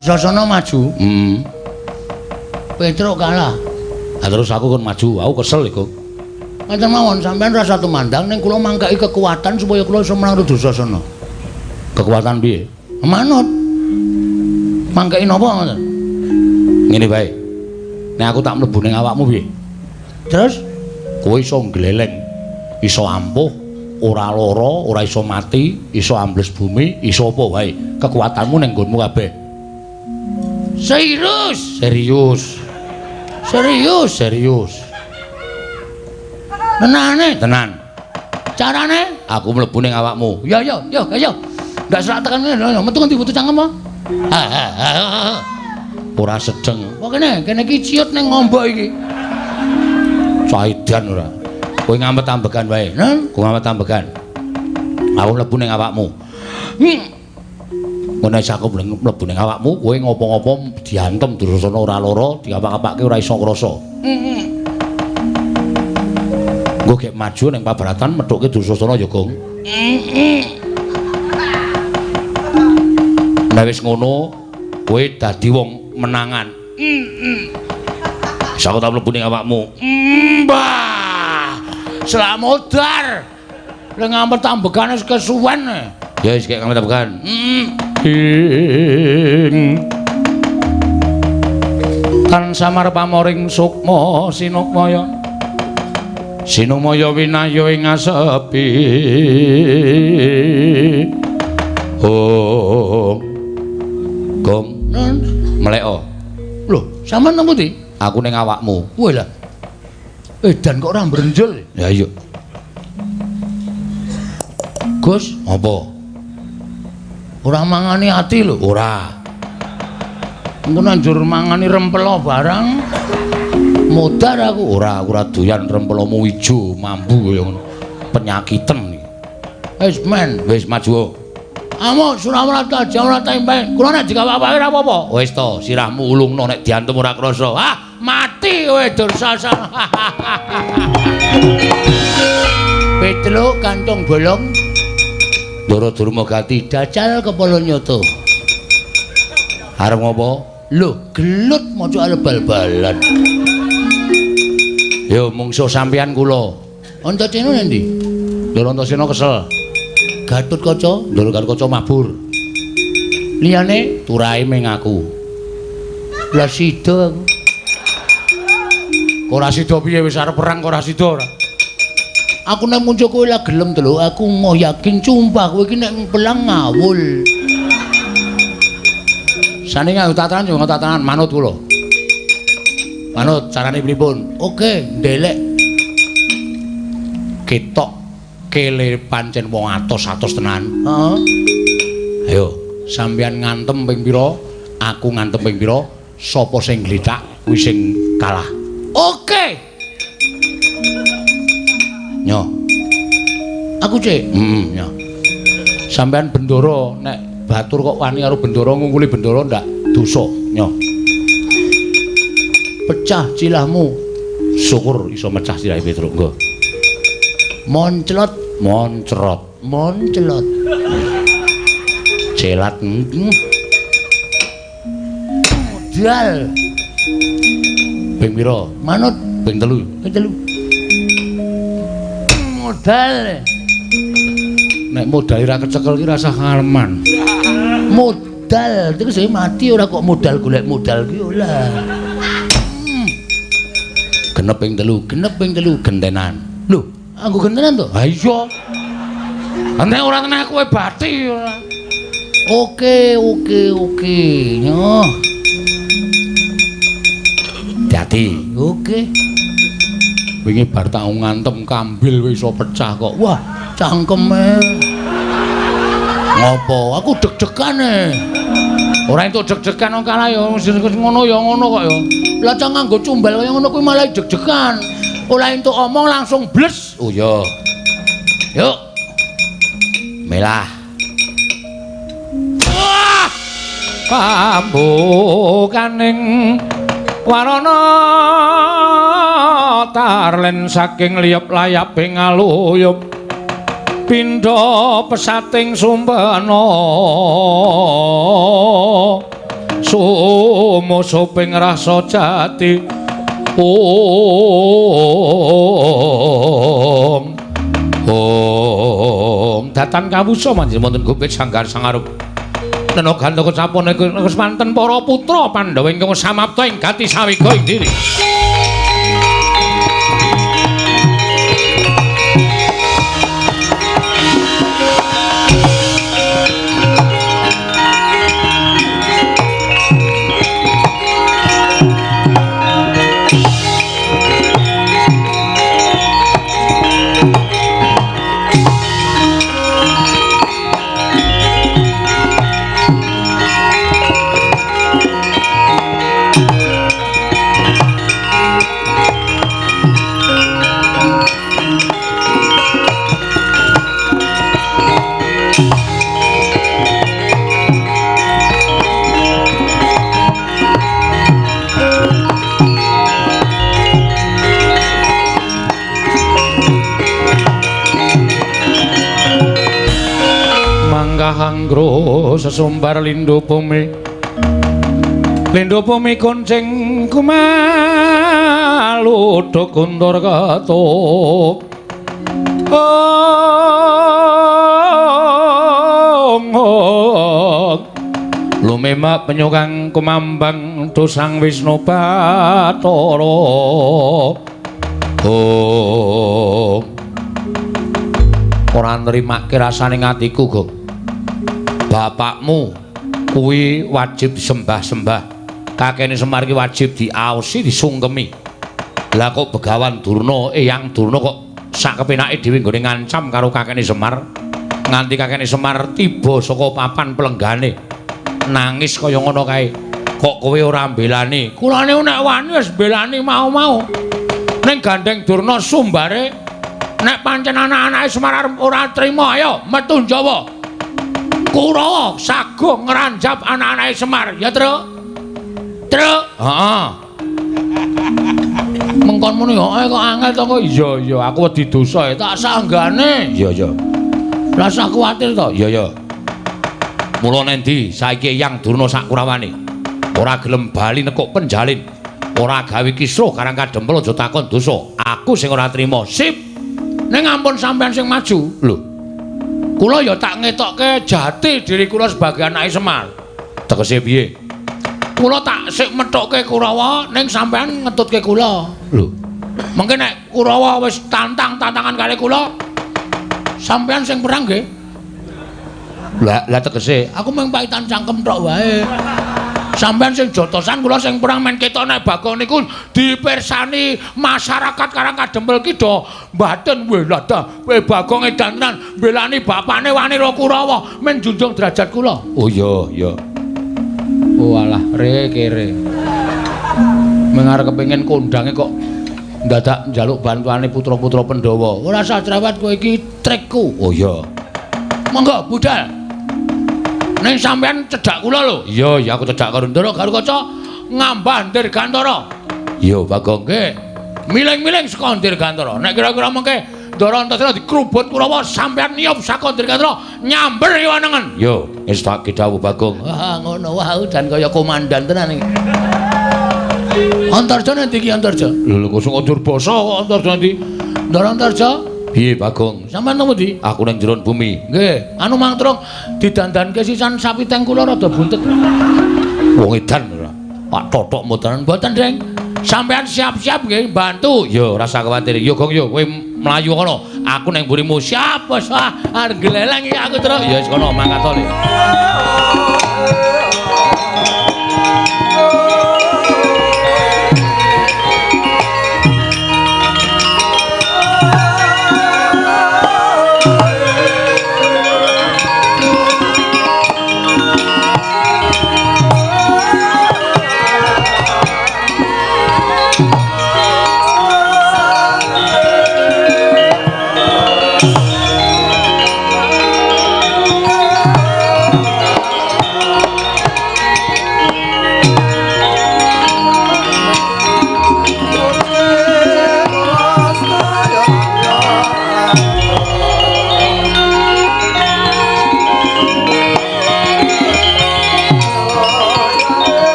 Sasana maju. Petruk kalah. Lah terus aku kon maju, aku kesel iku. Ngeten mawon sampean rasa tumandang ning kula mangkeki kekuatan supaya kula iso menang Dursasana. Kekuatan piye? Manut. Mangkeki napa ngoten? Ngene wae. Nek aku tak mlebu ning awakmu piye? Terus kowe iso ngleleng, iso ampuh, ora lara, ora iso mati, iso ambles bumi, iso apa wae. Kekuatanmu ning nggonmu kabeh. Serius? Serius. Serius, serius. Tenane, tenan. Carane aku mlebu ning awakmu. Ya ya ya ya. Ndak serak tekan ngene, metu ngendi metu cangkem apa? Ora sedeng. Kok kene, kene iki ciut ning ngombok iki. Caidan ora. Kowe ngamet ambegan wae. Kowe ngamet ambegan. Aku mlebu ning awakmu. Ngono wis aku mlebu ning awakmu, kowe ngopo-ngopo diantem Dursasana ora lara, diapak-apake ora iso krasa. Engko gek maju ning pabaratan methuke Dursasana ya, Gong. Nek wis ngono, kowe dadi wong menangan. Wis aku tak mlebu ning awakmu. Mbah. Slamodar. Lek ngamet ambegane wis kesuwen. Ya wis gek ngamet ambegan. Tan samar pamoring sukma sinukmaya. Sinumaya winaya ing asepi. Oh. Gong, mleko. Lho, sampean nang pundi? Aku ning awakmu. Wah lah. Edan kok ora mbrenjel. Ya iya. Gus, apa? Ora mangani ati lho. Ora. Engko nanjur mangani rempelo barang. Modar aku. Ora, aku ora doyan rempelomu ijo mambu kaya ngono. Penyakiten iki. Wis men, wis maju. Amuk Surawrata Jawrata tempe. Kula nek digawak-awake ora apa-apa. Wis to, sirahmu ulungno nek diantem ora krasa. Ah, mati kowe Dursasana. Petruk kantong bolong. Ndara Durma Gati dajal kepala nyoto. Arep ngopo? Lho, gelut maca arep bal-balan. Yo mungsuh sampeyan kula. Antasena endi? Ndara Antasena kesel. Gatotkaca, Ndara Gatotkaca mabur. Liyane turahe ming aku. Lah sida aku. Ora sida piye wis arep perang kok ora sida ora. Aku nek muncul kowe lah gelem to lho, aku moh yakin sumpah kowe iki nek pelang ngawul. Sane nganggo tatanan yo nganggo tatanan manut kula. Manut carane pripun? Oke, ndelek. Ketok kele pancen wong atos-atos tenan. Heeh. Ayo, sampeyan ngantem ping pira, aku ngantem ping pira, sapa sing glithak kuwi sing kalah. Oke. Nyo. Aku cek. Heeh, nyo. Sampeyan bendara nek batur kok wani karo bendara ngungkuli bendara ndak dosa, nyo. Pecah cilahmu. Syukur iso mecah silahe Petruk, nggo. Monclot, moncrot, monclot. Celat. Modal. Ping pira? Manut ping 3. Ping 3. Modal. Nek modal ora kecekel ki rasah ngaleman. Modal, terus mati ora kok modal golek modal ki ora. Genep ping 3, genep ping 3 gentenan. Lho, aku gentenan to? Ha iya. Nek ora tenang kowe bathi ora. Oke, oke, oke. Nyoh. Dadi, oke. Wingi bar tak ngantem kambil wis iso pecah kok. Wah, cangkeme. Ngopo? Aku deg-degan e. Ora entuk deg-degan wong kalah ya ngono ya ngono kok ya. Lah cang nganggo cumbal kaya ngono kuwi malah deg-degan. Ora entuk omong langsung bles. Oh iya. Yuk. Melah. Wah! Pambukaning warana tarlen saking liyep layaping aluyup pindha pesating sumpena. Sumusuping rasa jati. Om Om datan kawusa manjing wonten gupit sanggar sangarup. Nena gantaka capone kesemanten para putra Pandhawa ingkang samapta ing gati sawiga ing diri. Hanggro sesumbar lindu bumi, lindu bumi kuncing kumalu kuntur ketup. Ong ong lumemak penyukang kumambang dosang Wisnu Bathara. Ong ora nrimake rasane atiku, Gong. Bapakmu kuwi wajib disembah-sembah. Kakene Semar ki wajib diaosi, disungkemi. Lah kok Begawan Durna, Eyang Durna kok sak kepenake dhewe nggone ngancam karo kakene Semar. Nganti kakene Semar tiba saka papan pelenggane. Nangis kaya ngono kae. Kok kowe ora mbelani? Kulane nek wani wis mbelani mau-mau. Ning gandeng Durna sumbare nek pancen anak-anake Semar arep ora trima, ayo metu Jawa. Kurawa sago ngranjap anak-anake Semar, ya, Truk? Truk. Heeh. Mengkon muni kok angel to kok. Iya, iya, aku wedi dosa ya, tak sanggane. Iya, iya. Lah sak kuwatir to? Iya, iya. Mula nendi saiki Eyang Durna sak Kurawane ora gelem bali nekuk penjalin, ora gawe kisruh karang kadempel aja takon dosa. Aku sing ora trima. Sip. Ning ampun sampean sing maju. Lho. Kula ya tak ngetokke jati diri kula sebagai anake Semar. Tegese piye? Kula tak sik methukke Kurawa ning sampean ngetutke kula. Lho. Mengke nek Kurawa wis tantang-tantangan kali kula, sampean sing perang nggih. Lah, lah tegese aku mung paitan cangkem tok wae. Sampean sing jotosan kula sing perang men ketok nek Bagong niku dipirsani masyarakat Karang Kadempel ki do mbaten weh lah ta kowe Bagong edan tenan mbelani bapane wani ro Kurawa men junjung derajat kula. Oh iya iya. Oh alah re kere. Mengarep kepengin kondange kok ndadak njaluk bantuane putra-putra Pandhawa. Ora usah cerewet kowe iki trikku. Oh iya. Monggo budal. Ning sampean cedhak kula lho. Iya, iya aku cedhak karo Ndara Garukaca ngambah Dirgantara. Iya, Bagong nggih. Miling-miling saka Dirgantara. Nek kira-kira mengke Ndara Antasena dikrubut Kurawa sampean niyup saka Dirgantara nyamber kiwa nengen. Iya, wis tak dawuh Bagong. Wah, ngono wae jan kaya komandan tenan iki. Antarja nanti iki Antarja. Lho kok sing basa kok Antarja nanti. Ndara Antarja. Piye Bagong? Sampeyan nang ndi? Aku nang jero bumi. Nggih, anu mang trung didandanke sisan sapi teng kula rada buntet. Wong edan ora. Pak totok mboten. Mboten, Deng. Sampeyan siap-siap nggih bantu. Ya, ora usah kuwatir. Ya Gong ya, kowe mlayu kono. Aku nang mburimu. Siap, bos. Ah, arep gleleng iki aku terus. Ya wis kono mangkat to.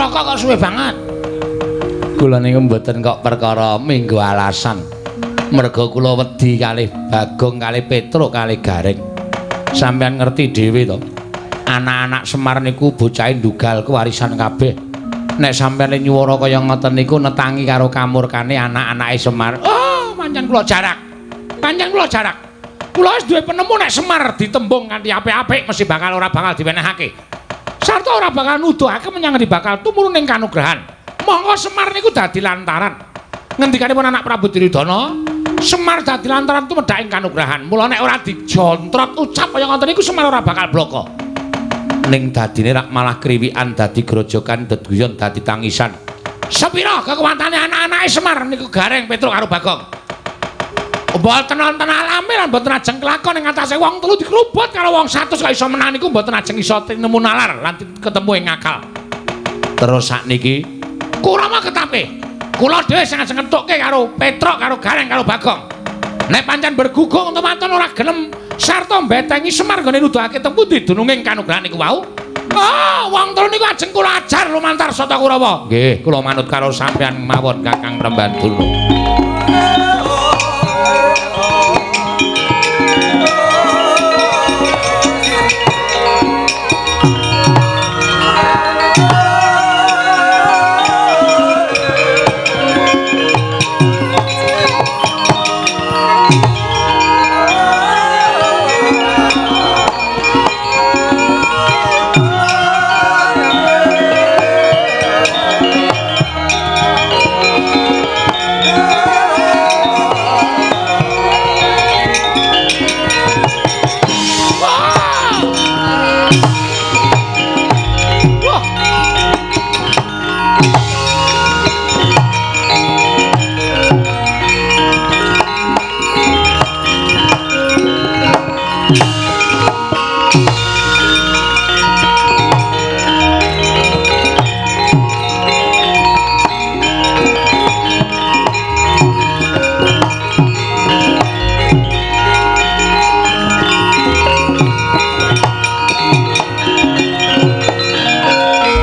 Ngrokok kok suwe banget. Kula niku mboten kok perkara minggu alasan. Merga kula wedi kalih Bagong, kalih Petruk, kalih Gareng. Sampeyan ngerti dhewe to. Anak-anak Semar niku bocahe ndugal kewarisan kabeh. Nek sampeyan nyuwara kaya ngoten niku netangi karo kamurkane anak-anake Semar. Oh, pancen kula jarak. Pancen kula jarak. Kula wis duwe penemu nek Semar ditembung kanthi apik-apik mesti bakal ora bakal diwenehake. Sarta ora bakal nuduhake menyang endi bakal tumurun ing kanugrahan. Monggo Semar niku dadi lantaran. Ngendikanipun anak Prabu Duryudana, Semar dadi lantaran tumedhak ing kanugrahan. Mula nek ora dijontrot ucap kaya ngoten niku Semar ora bakal bloko. Ning dadine rak malah kriwikan dadi grojokan deduyon dadi tangisan. Sepira kekuwatane anak-anake Semar niku Gareng, Petruk karo Bagong. Mboten wonten alame lan mboten ajeng kelakon ing atase wong telu dikrubut karo wong 100 kok iso menang niku mboten ajeng iso nemu nalar lan ketemu ing akal. Terus sakniki Kurawa ketape. Kula dhewe sing ajeng ngethukke karo Petruk karo Gareng karo Bagong. Nek pancen bergugung temanten ora gelem sarta mbetengi Semar nggone nuduhake teng pundi dununging kanugrahan niku wau. Oh, wong telu niku ajeng kula ajar lumantar Sata Kurawa. Nggih, kula manut karo sampeyan mawon Kakang Remban Durna.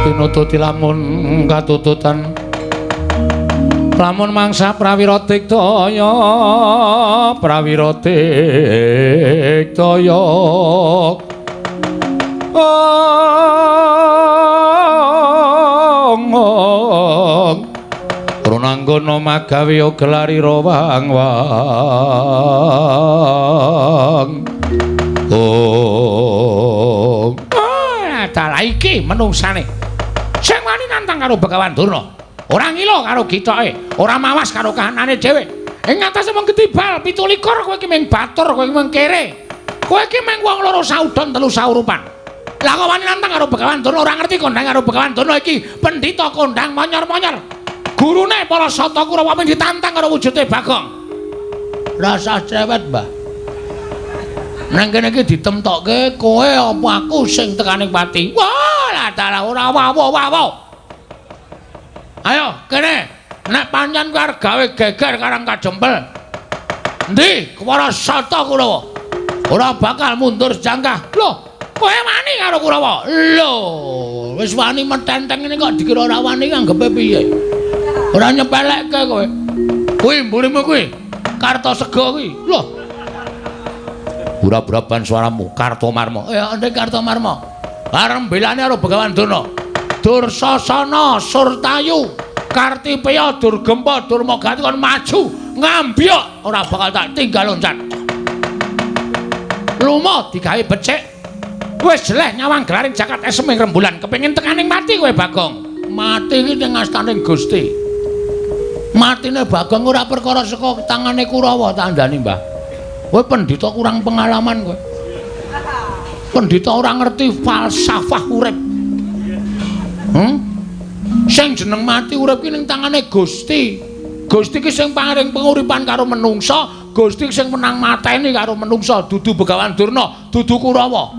Tinututi lamun katututan lamun mangsa prawira diktaya prawira diktaya ong runanggana magawe gelari rawang wang ong. Dalah iki menungsane sing wani nantang karo Begawan Durna, ora ngilo karo gitoke, ora mawas karo kahanane dhewe. Ing atase mung ketibal 17 kowe iki mung batur, kowe iki mung kere. Kowe iki mung wong loro saudon telu saurupan. Lah kok wani nantang karo Begawan Durna, ora ngerti kondang karo Begawan Durna iki pendhita kondang monyor-monyor. Gurune para Sata Kurawa mung ditantang karo wujude Bagong. Rasah cewet, Mbah. Nang kene iki ditemtokke kowe apa aku sing tekaning pati. Wah, lah dalah ora wawo-wawo. Ayo kene, nek pancen kowe arep gawe geger karang kajempel. Endi para Sata Kurawa? Ora bakal mundur sejangkah. Lho, kowe wani karo Kurawa? Lho, wis wani metenteng ngene kok dikira ora wani anggepe piye? Ora nyepelekke kowe. Kuwi mburimu kuwi. Kartosega kuwi. Lho. Ura-uraban suaramu Kartomarma. Ya, endi Kartomarma? Arep belane karo Begawan Durna. Dursasana Surtayu Kartipeya Durgempa Durmagati kon maju ngambyok ora bakal tak tinggal loncat. Lumo digawe becik. Wis jeleh nyawang gelaring jagat esem ing rembulan kepengin tekaning mati kowe Bagong. Mati iki ning astaning Gusti. Matine Bagong ora perkara saka tangane Kurawa tandani, Mbah. Kowe pendhita kurang pengalaman kowe. Pendhita ora ngerti falsafah urip. Sing jeneng mati urip ki ning tangane Gusti. Gusti ki sing paring penguripan karo menungsa, Gusti sing menang mateni karo menungsa, dudu Begawan Durna, dudu Kurawa.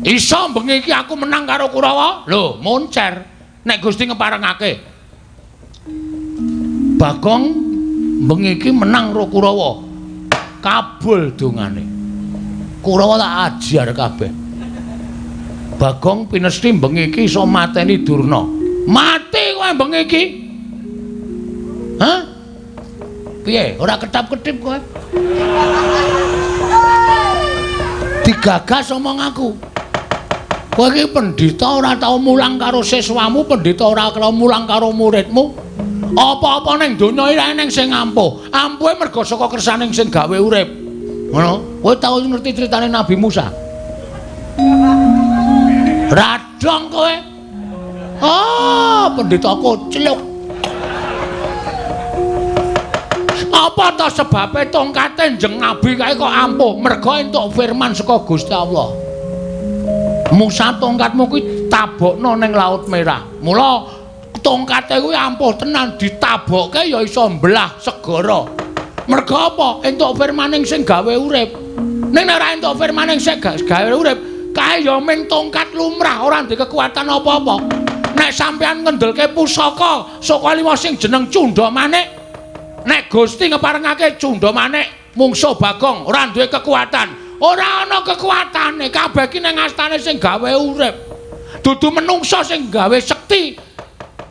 Iso bengi iki aku menang karo Kurawa? Lho, moncer. Nek Gusti ngeparengake. Bagong bengi iki menang karo Kurawa. Kabul dongane. Kurawa tak ajar kabeh. Bagong pinesti bengi iki iso mateni Durna. Mati kowe bengi iki. Hah? Piye? Ora ketap-ketip kowe. Digagas omong aku. Kowe iki pendhita ora tau mulang karo siswamu, pendhita ora tau mulang karo muridmu. Apa-apa ning donya iki eneng sing ampuh. Ampuhe mergo saka kersaning sing gawe urip. Ngono. Kowe tau ngerti critane Nabi Musa? Radong kowe. Ah, pendhita kocluk. Apa ta sebabe tongkate Kanjeng Nabi kae kok ampuh? Mergo entuk firman saka Gusti Allah. Musa tongkatmu kuwi tabokno ning Laut Merah. Mula tongkate kuwi ampuh tenan, ditabokke ya iso mbelah segara. Mergo apa? Entuk firmaning sing gawe urip. Ning nek ora entuk firmaning sing gawe urip, kae ya mung tongkat lumrah, ora ndek kekuatan apa-apa. Nek sampean ngendelke pusaka saka lima sing jeneng Cunda Manik, nek Gusti ngeparengake Cunda Manik mungsuh Bagong ora duwe kekuatan. Ora ana kekuatane, kabeh ki ning astane sing gawe urip. Dudu menungsa sing gawe sekti.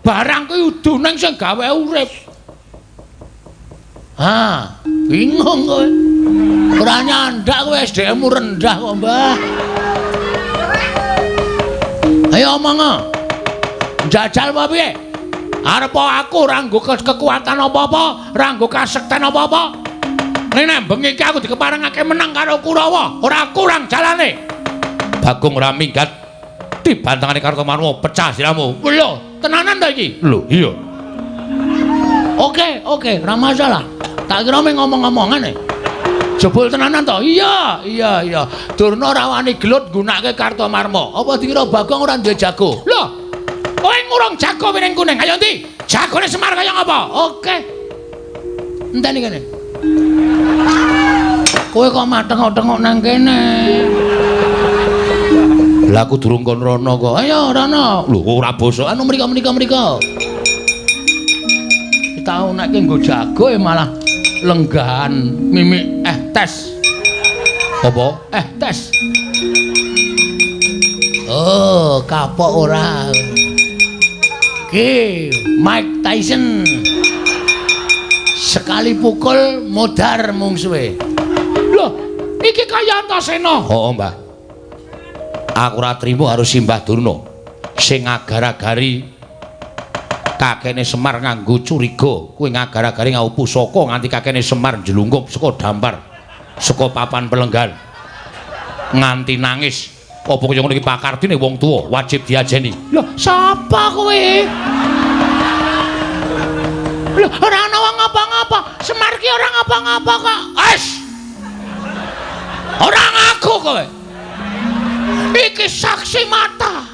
Barang kuwi udu ning sing gawe urip. Ha, bingung kowe. Ora nyandak kowe, SDM-mu rendah kok, Mbah. Ayo omong. Njajal apa piye? Arep aku ora nggo kekuatan apa-apa, ora nggo kasekten apa-apa. Ning nek bengi iki aku dikeparengake menang karo Kurawa, ora kurang jalane. Bagong ora minggat dibantangane Kartomarma, pecah siramu. Lho, tenanan ta iki? Lho, iya. Oke, oke, ora masalah. Tak kira mung ngomong-ngomongan e. Jebul tenanan to? Iya, iya, iya. Durna ora wani gelut nggunakake Kartomarma. Apa dikira Bagong ora duwe jago? Lho, kowe ngurung jago piring kuning. Ayo ndi? Jagone Semar kaya ngapa? Oke. Enteni kene. Kowe kok matengok-tengok nang kene? Lah aku durung kon rono kok. Ayo rono. Lho ora bosok. Anu mriko mriko mriko. Tau nek nggo jago malah lenggahan mimik tes. Apa? Tes. Oh, kapok ora. Ki Mike Tyson. Sekali pukul modar mungsuhe. Loh, iki kaya Antasena. Heeh, Mbah. Aku ora trimo karo Simbah Durna sing agar-agari kakene Semar nganggo curiga, kuwi ngagar-agari nganggo pusaka nganti kakene Semar njlungkup saka dampar, saka papan pelenggan. Nganti nangis. Apa kaya ngono iki pakardine wong tuwa wajib diajeni. Loh, sapa kowe? Loh, ora ana wong ngapa-ngapa. Semar ki ora ngapa-ngapa kok. Wes. Ora ngaku kowe. Iki saksi mata.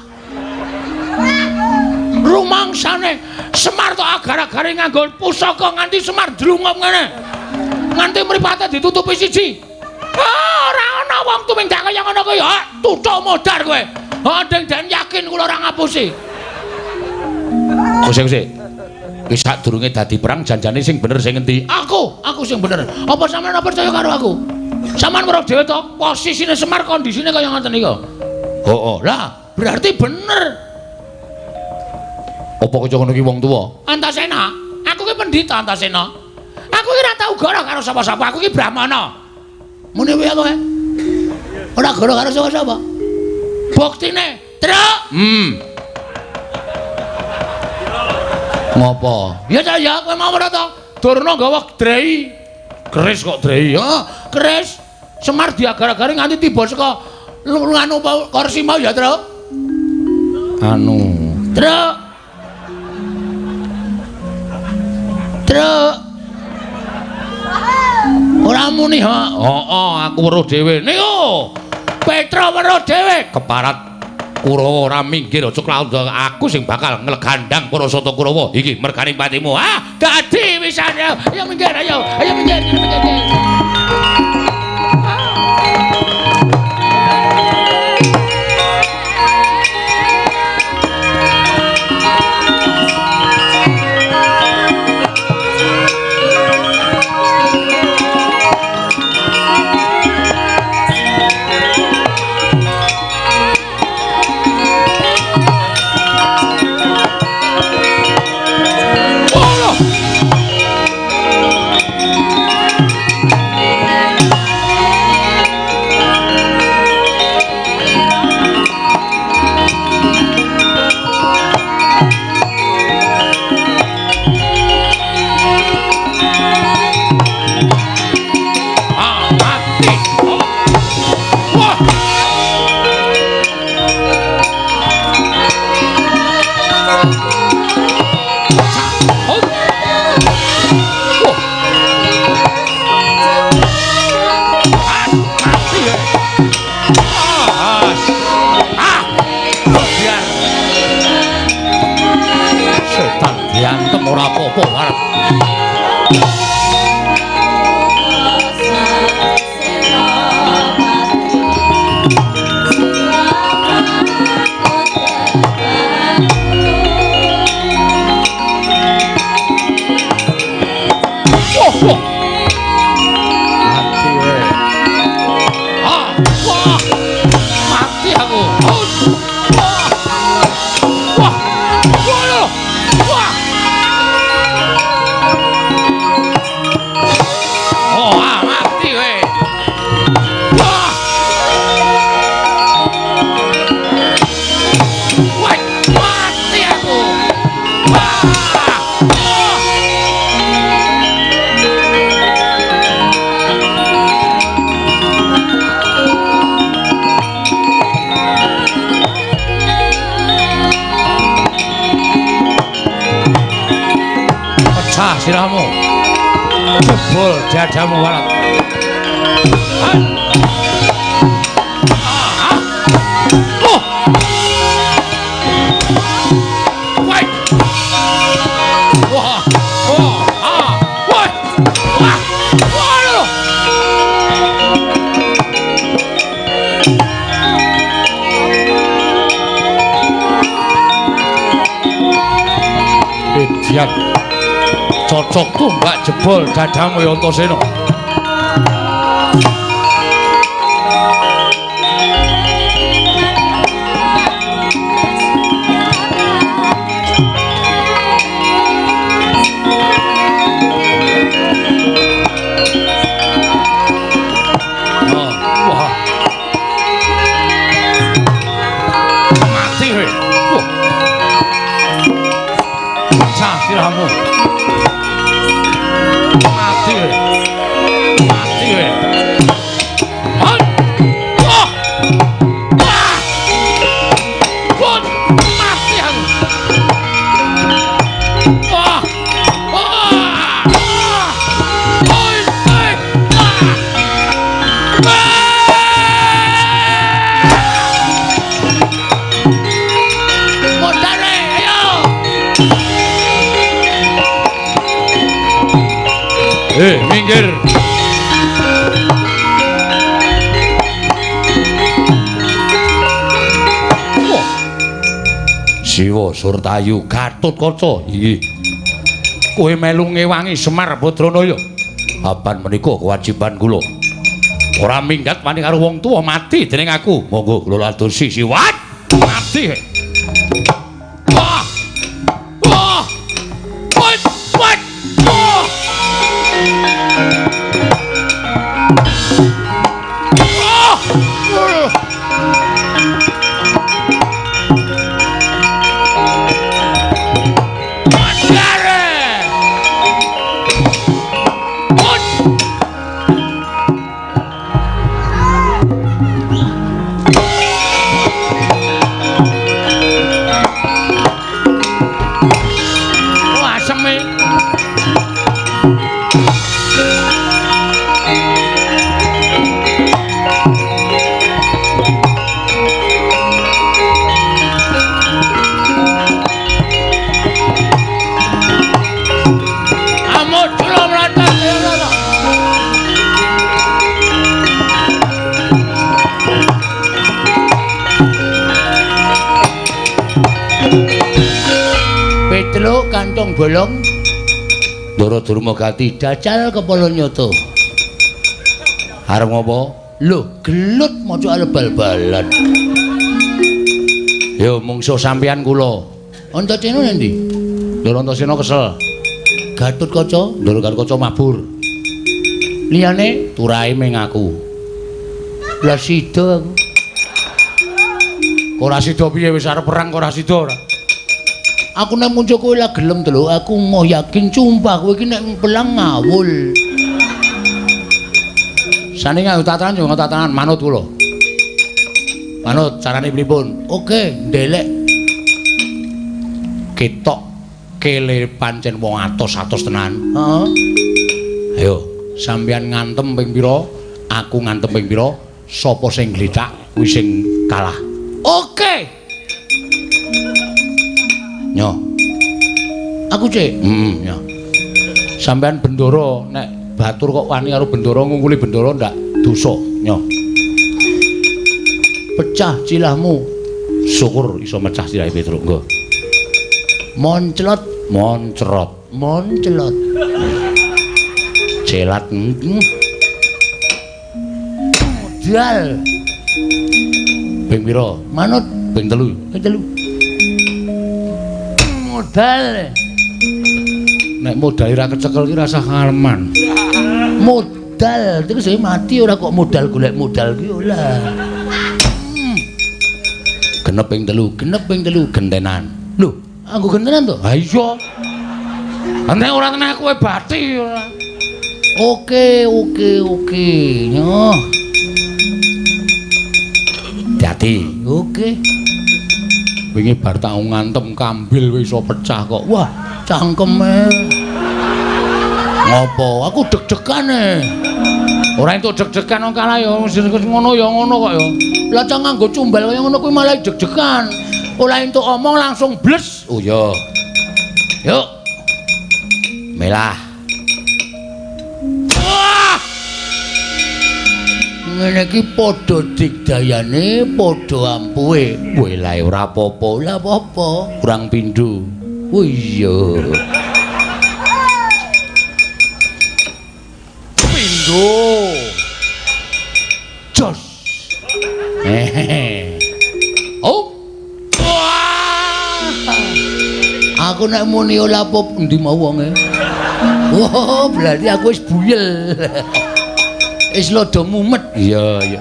Rumangsane Semar tok agar-agare nganggo pusaka nganti Semar ndlungup ngene. Nganti mripate ditutupi siji. Ora ana wong tumindak kaya ngono kuwi. Ha, tutuk modar kowe. Ha, deng den yakin kula ora ngapusi. Kose-kose. Wis sadurunge dadi perang janjane sing bener sing endi? Aku sing bener. Apa sampeyan ora percaya karo aku? Sampeyan weruh dhewe to, posisine Semar kondisine kaya ngoten niku. Heeh. Lah, berarti bener. Apa kaya ngono ki wong tuwa? Antasena, aku ki pendhita Antasena. Aku ki ora tau goro karo sapa-sapa, aku ki Brahmana. Muni piye kowe? Ora goro karo sapa-sapa. Buktine, Truk. Ngopo? Ya ta ya, kowe mau ora to? Durna nggawa drei. Keris kok drei? Heeh, keris. Semar diagar-agari nganti tiba saka nganu kursi mau ya, Truk. Anu, Truk. Truk. Ora muni ha. Heeh, aku weruh dhewe. Niku. Petra weruh dhewe. Keparat Kurawa ora minggir aja klaut aku sing bakal nglegandang para sata Kurawa. Iki mergane patimu. Ah, dadi wisan. Ayo minggir, ayo. Ayo minggir, minggir. Diantem ora apa-apa arep. Wah. Mati we. Ah, wah. Mati aku. Wah. Wah. Wah. Wah. Oh, ah, mati we. Wah. Wah, mati aku. Wah. Pecah sirahmu. Jebol dadamu warat. Oh. Wah. Wah. Oh. Ah. Wah. Wah. Wah. Idiot. Cocok tumbak jebol dadamu ya Antasena. Oh, wah. Mati kowe. Wah. Pecah sirahmu. Mati kowe. Mati kowe. Wah. Wah. Wah. Mati aku. Wah. Wah. Oi, oi. Wah. Modare, ayo. Minggir. Wah. Siwa Surtayu Gatotkaca. Inggih. Kowe melu ngewangi Semar Badranaya. Apan menika kewajiban kula. Ora minggat wani karo wong tuwa mati dening aku. Monggo kula ladosi siwat. Mati. Wah. Wah. Wah. Wah. Wah. Ah! Mandare! Ut! Wah, aseme. Amuk jula mlatat ya lho. Petruk kantong bolong Ndara Durmagati jajal kepala nyata. Arep ngopo? Lho, gelut maca arep bal-balan. Yo mungsuh sampeyan kula. Antasena endi? Ndara Antasena kesel. Gatotkaca, Ndara Gatotkaca mabur. Liyane turahe ming aku. Lah sida aku. Ora sida piye wis arep perang kok ora sida ora. Aku nek muncul kowe lah gelem to lho, aku moh yakin sumpah kowe iki nek pelang ngawul. Sane nganggo tatanan yo nganggo tatanan manut kula. Manut carane pripun? Oke, ndelek. Ketok kele pancen wong atos-atos tenan. Heeh. Ayo, sampeyan ngantem ping pira, aku ngantem ping pira, sapa sing gletak kuwi sing kalah. Oke. Nyo. Aku cek. Heeh, ya. Sampean bendoro nek batur kok wani karo bendoro ngungkuli bendoro ndak dosa, nyo. Pecah cilahmu. Syukur iso mecah cilahe Petruk, nggo. Monclot, moncrot, monclot. Celat. Modal. Ping pira? Manut ping 3. Ping 3. Modal. Nek modal ora kecekel ki rasah ngaleman. Modal terus mati ora kok modal golek modal ki ora. Genep ping 3, genep ping 3 gentenan. Lho, aku gentenan to? Ha iya. Nek ora tenah kowe bathi ora. Oke, oke, oke. Nyoh. Dadi, oke. Wingi bar tak ngantem kambil wis iso pecah kok. Wah, cangkeme. Ngopo? Aku deg-degan e. Ora entuk deg-degan wong kalah ya ngono ya ngono kok ya. Lah cah nganggo cumbal kaya ngono kuwi malah deg-degan. Ora entuk omong langsung bles. Oh iya. Yuk. Melah. Wah! Ngene iki padha digdayane, padha ampuhe. Weh lae ora apa-apa, ora apa-apa. Kurang pindho. Oh iya. Pindho. Jos. Hehehe. Oh. Wah. Aku nek muni ora apa endi mau wonge. Wah, berarti aku wis buyel. Wis lodo mumet. Iya, iya.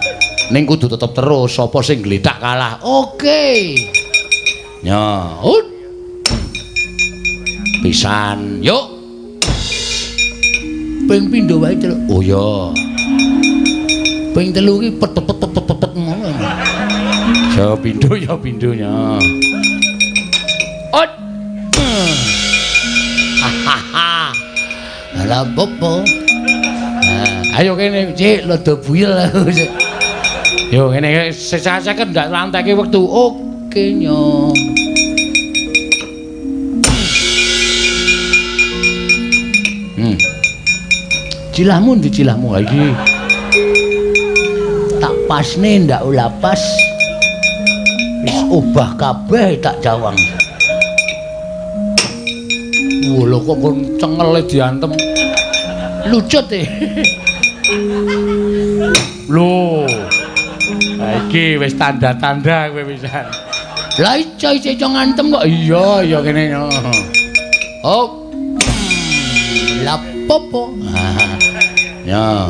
Ning kudu tetep terus, sapa sing gletak kalah. Oke. Ya, ut. Pisan, yuk. Ping pindho wae celuk. Oh iya. Ping 3 ki pet pet pet pet pet ngono. Ya pindho ya pindhonya. Ut. Hahaha. Lah opo? Ayo kene, Cik, lodo buyel aku. Yo ngene sesaseken ndak lanteke wektu. Oke, nyo. Cilahmu ndi cilahmu iki? Tak pasne ndak ula pas. Wis obah kabeh tak jawang. Wah, lho kok kon cengele diantem. Lucut e. Lho. Iki wis tanda-tanda kowe pisan. Lah iso iso ngantem kok. Iya, iya kene. Oh. Lah popo. Ya.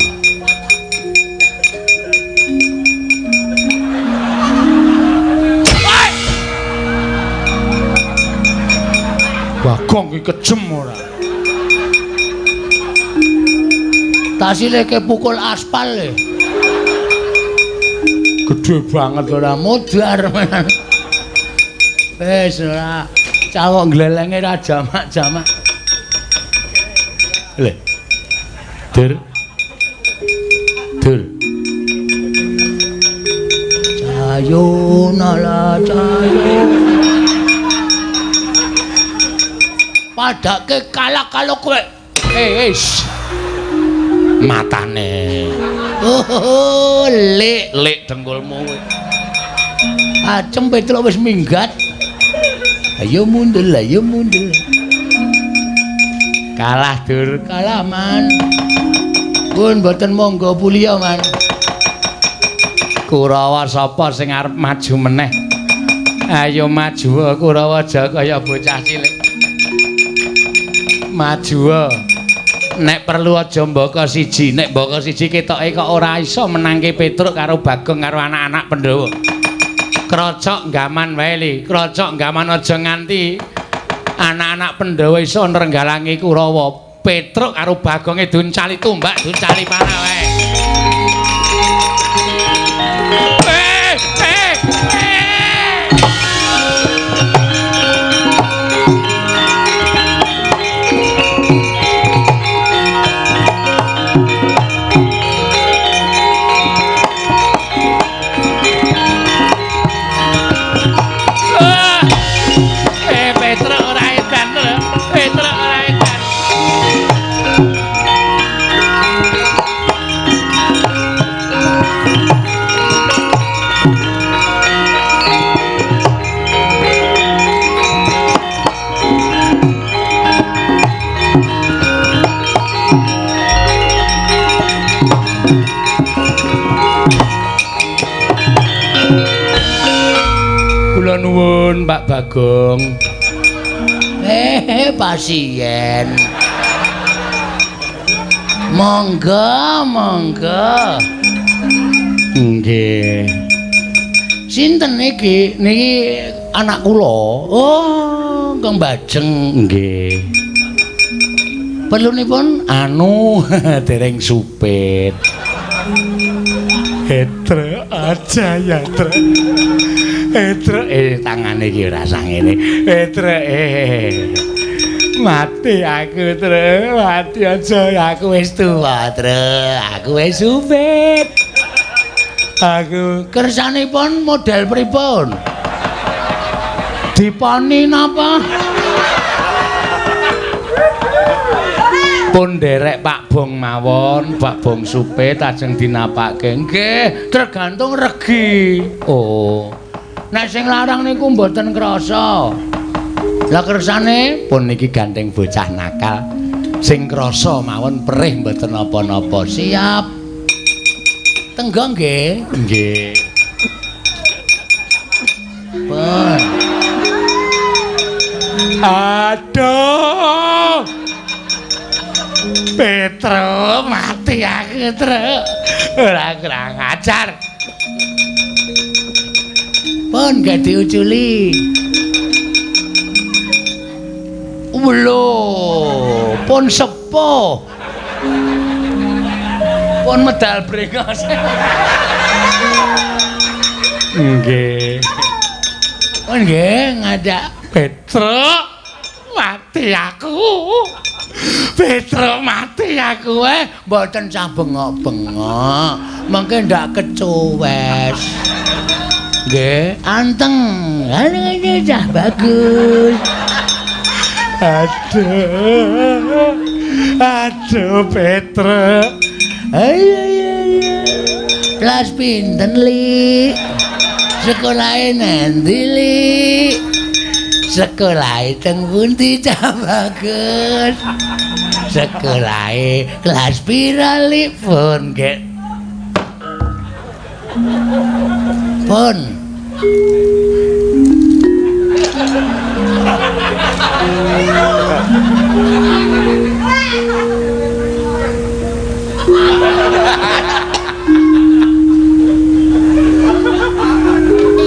Bagong ki kejem ora. Tasile ke pukul aspal e. Gede banget ora modar. Wis ora cawok glelenge ra jamak-jamak. Le. Dur. Dur. Cayo nala cayo. Padake kalah kalau kowe. Eh, matane. Oh, lek lek dengkulmu kowe. Acem Petruk wis minggat. Ayo mundur, ayo mundur. Kalah dur, kalah man. Pun mboten monggo puliya man. Kurawa sapa sing arep maju meneh? Ayo maju Kurawa aja kaya bocah cilik. Maju. Nek perlu aja mbaka siji, nek mbaka siji ketoke kok ora iso menangke Petruk karo Bagong karo anak-anak Pandhawa. Krocok gaman wae li, krocok gaman aja nganti anak-anak Pandhawa iso nrenggalangi Kurawa. Petruk karo Bagonge duncali tumbak, duncali panah wae. Petruk ora edan lho. Petruk Bagong. Pasien. Monggo, monggo. Nggih. Sinten niki? Niki anak kula. Oh, Kang Bajeng. Nggih. Perlunipun anu dereng supit. Etre aja ya, Tre. Etre tangane iki ora sangene. Etre mati aku, Tre. Mati aja aku wis tuwa, Tre. Aku wis supit. Aku kersanipun model pripun? Diponi napa? Pun nderek Pak Bong mawon, Pak Bong supit ajeng dinapake. Nggih, tergantung regi. Oh. Nek sing larang niku mboten krasa. Lah kersane pun niki gandeng bocah nakal. Sing krasa mawon perih mboten napa-napa. Siap. Tenggo nggih. Nggih. Pun. Aduh. Petro mati aku, Tru. Ora kurang ajar. Pun gak diuculi. Lho, pun sepuh. Pun medal brengos. Nggih. Pun nggih ngadak Petro mati aku. Petro mati aku mboten sah bengok-bengok. Mengke ndak kecuwes. Nggih, anteng. Ngene cah bagus. Aduh. Aduh Petro. Ayo ayo. Kelas pinten, Li? Sekolahe nanti, Li? Sekolahe teng pundi cah bagus? Sekolahe kelas pira, Li? Pun nggih. Pun.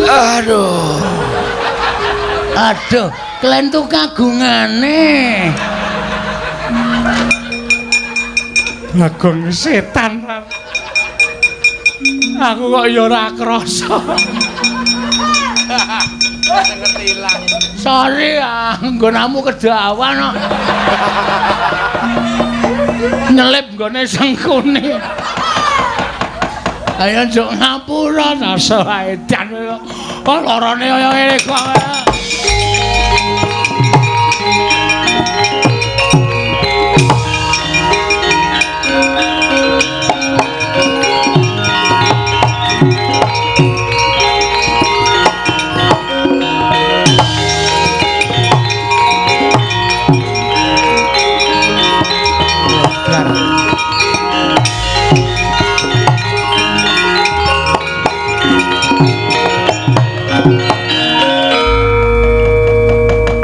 Aduh. Aduh, klentu kagungane. Bagong setan. Aku kok ya ora krasa. Ngerti ilang. Sorry, nggonamu kedawan kok. Nyelip nggone sengkune. Ayo njuk ngapura rasa edan. Oh, lorone kaya ngene kok.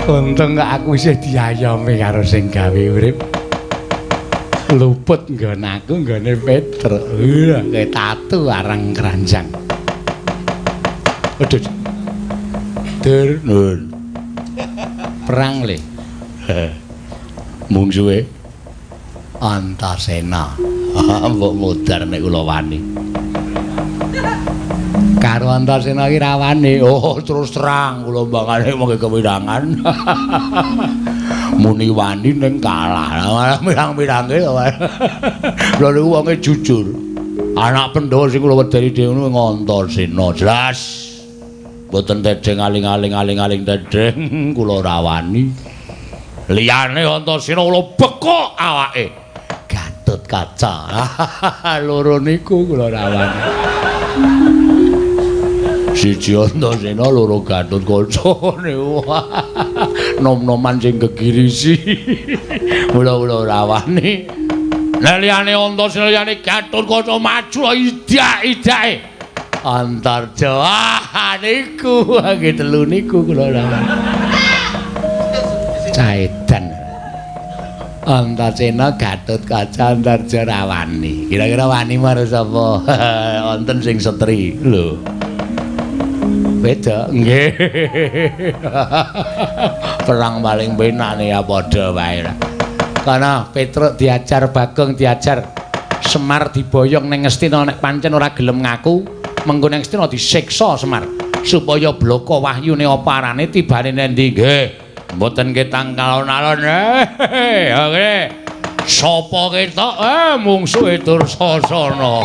Untung kok aku isih diayomi karo sing gawe urip. Luput nggon aku nggone Petro. Kayak tatu arang keranjang. Aduh. Dur nun. Perang le. Mungsuhe Antasena. Mbok modar nek kula wani. Karo Antasena iki ra wani. Oh, terus terang kula mbangane monggo kewirangan. Muni wani ning kalah. Mirang-mirange to. Lha niku wonge jujur. Anak Pandhawa sing kula wedeni dhewe niku Antasena. Jelas. Mboten tedheng aling-aling aling-aling tedheng kula ora wani. Liyane Antasena kula bekok awake. Gatut Kaca. Loro niku kula ora wani. Siji Antasena, loro Gatut Kaca niku. Nom-noman sing gegirisi. Mula kula ora wani. Nek liyane Antasena liyane Gatut Kaca maju idak-idake. Antarja. Ah niku nggih telu niku kula lawan. Caedan. Antasena Gatotkaca Antarja Rawani. Kira-kira wani marang sapa? Wonten sing setri. Lho. Beda nggih. Perang paling penak ya padha wae. Kana Petruk diajar, Bagong diajar, Semar diboyong ning Ngastina nek pancen ora gelem ngaku, mengko ning Ngastina disiksa Semar supaya bloko wahyune apa arane tibane nendi nggih. Mboten ketang alon-alon. Oke. Sapa ketok mungsuhe Dursasana.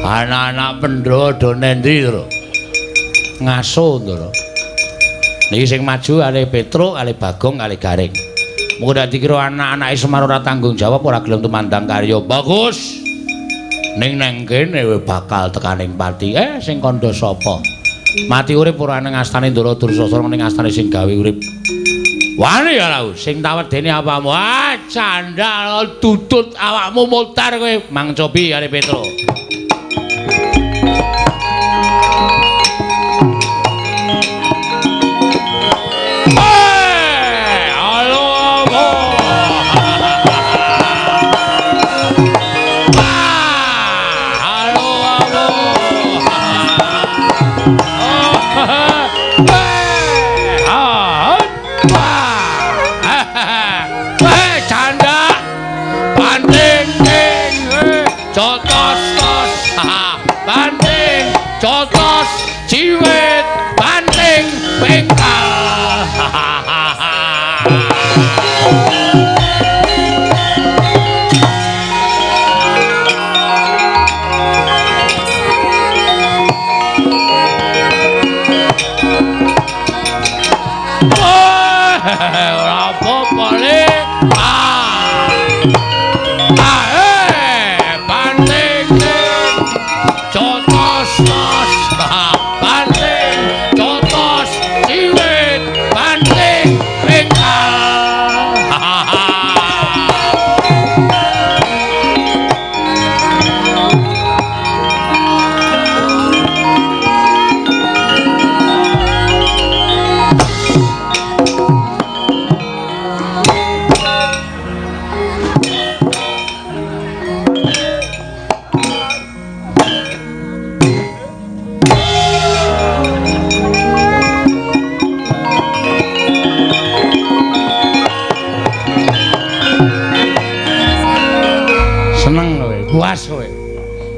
Anak-anak Pandhawa do nendi, Tru? Ngaso, Ndara. Niki sing maju kalih Petruk, kalih Bagong, kalih Gareng. Mengko nek dikira anak-anake Semar ora tanggung jawab, ora gelem tumandang karya. Bagus. Ning nang kene bakal tekaning pati. Sing kandha sapa? Mati urip ora nang astane Ndara Dursasana, ning astane sing gawe urip. Wani ya lau, sing tawedene apamu? Ah, candal tutut awakmu mutar kowe. Mang cobi kalih Petruk.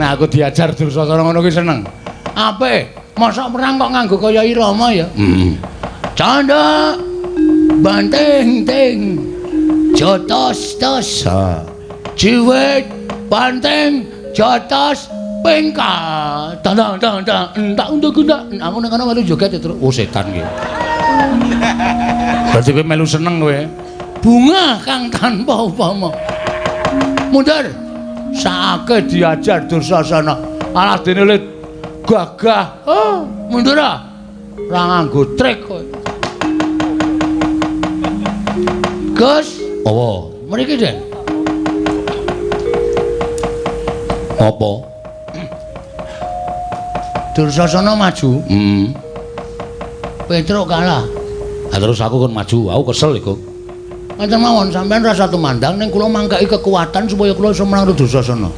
Nah, aku diajar Dursasana ngono kuwi seneng. Apik, mosok perang kok nganggo kaya irama ya. Heeh. Canda banting ting jotos tos. Jiwit banting jotos pengkal. Tang tang tang entak untuk entak. Aku nang kono melu joget terus. Oh setan ki. Berarti kowe melu seneng kowe. Bunga kang tanpa upama. Mundur. Saake diajar Dursasana. Alah dene le gagah. Oh, mundur ah. Ora nganggo trik kowe. Gus, apa? Mriki, Den. Apa? Dursasana maju. Heeh. Petruk kalah. Lah terus aku kon maju, aku kesel iku. Ngoten mawon sampean rasa tumandang ning kula mangkaki kekuatan supaya kula iso menang Dursasana.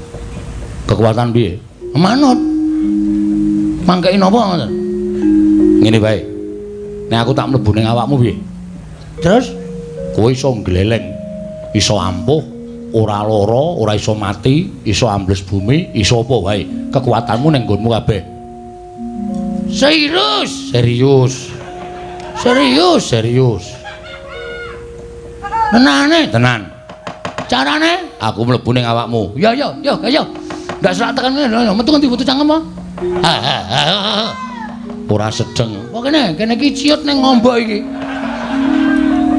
Kekuatan piye? Manut. Mangkaki napa ngoten? Ngene wae. Nek aku tak mlebu ning awakmu piye? Terus kowe iso gleleng, iso ampuh, ora lara, ora iso mati, iso ambles bumi, iso apa wae. Kekuatanmu ning nggonmu kabeh. Serius, serius. Serius, serius. Tenane, tenan. Carane aku mlebu ning awakmu. Ya ya, ya, ayo. Ndak selak tekan ngene, metu ngendi metu cangkem apa? Ora sedeng. Kok kene, kene iki ciut ning ngombok iki.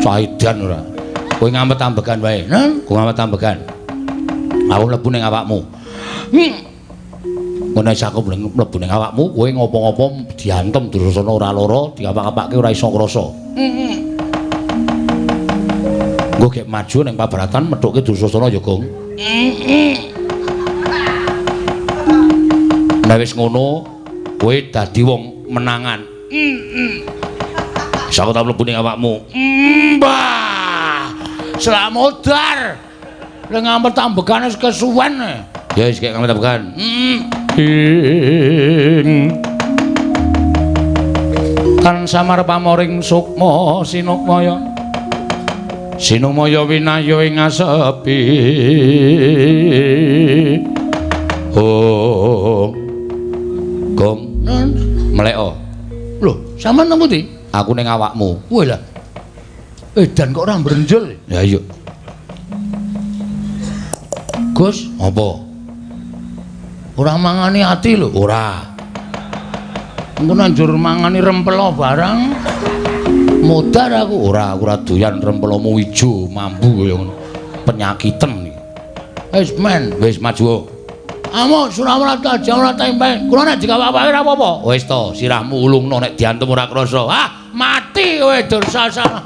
Caidan ora. Kowe ngamet ambegan wae. Nang, kowe ngamet ambegan. Aku mlebu ning awakmu. Ngono wis aku mlebu ning awakmu, kowe ngopo-ngopo diantem Dursasana ora lara, diapak-apake ora iso krasa. Engko gek maju ning pabaratan methuke Dursasana ya, Gong. Nek wis ngono, kowe dadi wong menangan. Wis aku tak mlebu ning awakmu. Mbah. Slamodar. Lek ngamet ambegane wis kesuwen. Ya wis gek ngamet ambegan. Ing tan samar pamoring sukma sinukmaya. Sinumaya winaya ing asepi. Oh. Gong, mleko. Lho, sampean nang pundi? Aku ning awakmu. Wah lah. Edan kok ora mbrenjel. Ya iya. Gus, apa? Ora mangani ati lho. Ora. Engko nanjur mangani rempelo barang. Modar aku. Ora, aku ora doyan rempelomu ijo, mambu kaya ngono. Penyakiten iki. Wis men, wis maju. Amuk Surawarta Jawara tempe. Kula nek dikawak-awake ora apa-apa. Wis to, sirahmu ulungno nek diantem ora krasa. Ah, mati kowe Dursasana.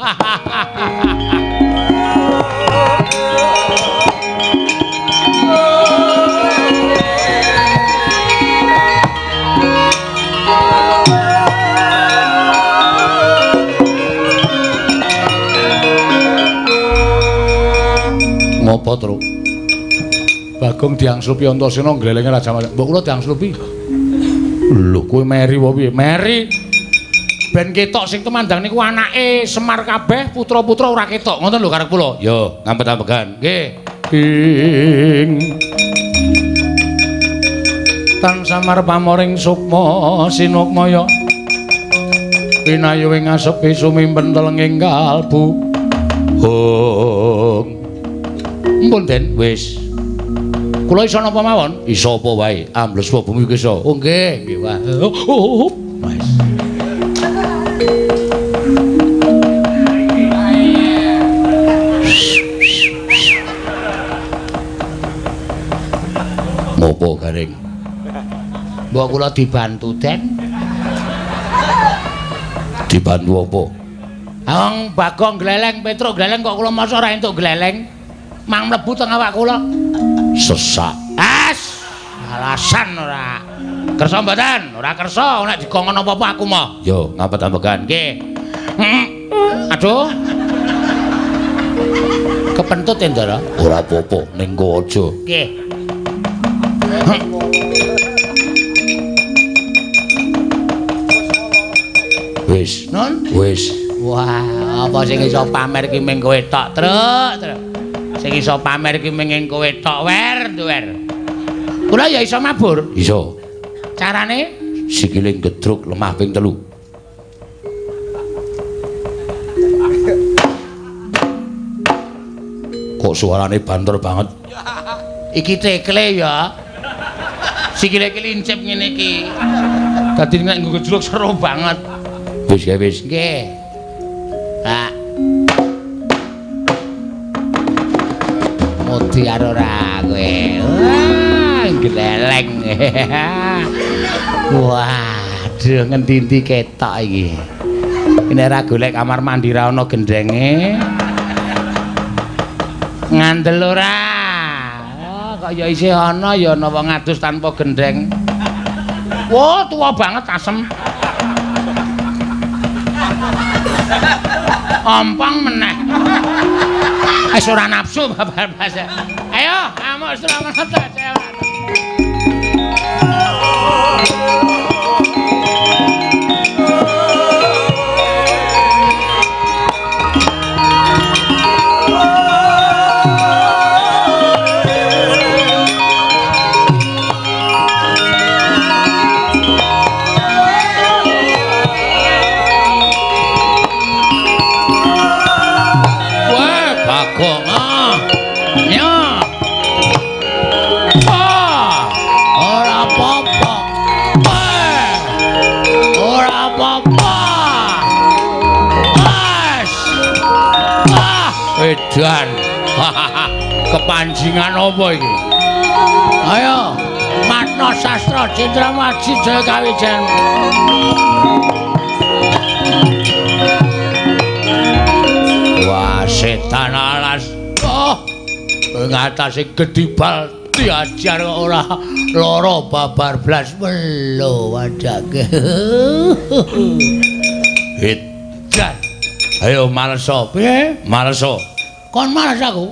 Ngopo, Truk? Bagong diangslupi Antasena nglelenge Raja Mas. Mbok kula diangslupi. Lho, kowe meri apa piye? Meri. Ben ketok sing tumandang niku anake Semar kabeh, putra-putra ora ketok. Ngoten lho karep kula. Yo, ngampet-ambegan. Nggih. Ing tan samar pamoring sukma sinukmaya. Pinayu ing asepi sumimpen telenging kalbu. Hong. Mpun Den, wis. Kula iso napa mawon? Iso apa wae? Ambles apa bumi iso. Oh nggih, nggih wae. Wis. Ngopo garing? Mbok kula dibantu, Den. Dibantu apa? Wong Bagong gleleng, Petruk gleleng kok kula masa ora entuk gleleng. Mang mlebu teng awak kula. Sesak. As, alasan ora. Kersa mboten? Ora kersa, nek dikongkon apa-apa aku moh. Yo, ngapet-ambegan. Nggih. Aduh. Kepentut ya, Ndara? Ora apa-apa, ning kowe aja. Nggih. Wis, non? Wis. Wah, apa sing iso pamer ki ming kowe tok, Truk, Truk. Sing iso pamer ki ming kowe tok, wer, wer. Kula ya iso mabur. Iso. Carane sikile gedruk lemah ping 3. Kok suarane banter banget. Iki tekle ya. Sikile iki lincip ngene iki. Dadi nek nggo gedruk seru banget. Wis ya wis. Nggih. Pak. Modiar ora kowe. Wah, gleleng. Waduh, ngendi-endi ketok iki. Nek ora golek kamar mandi ra ana gendenge. Ngandel ora. Oh, kok ya isih ana ya ana wong adus tanpa gendeng. Wah, tuwa banget asem. Ompong meneh. Wis ora nafsu babar basa. Ayo, amuk Suramarta. Edan. Kepanjingan apa iki? Ayo, Matna Sastra Jenderal Maji Jaya Kawijayan. Wah, setan alas. Oh, ngatasi gedibal diajar kok ora lara babar blas melo wadake. Edan. Ayo maleso. Piye? Maleso. Kon males aku?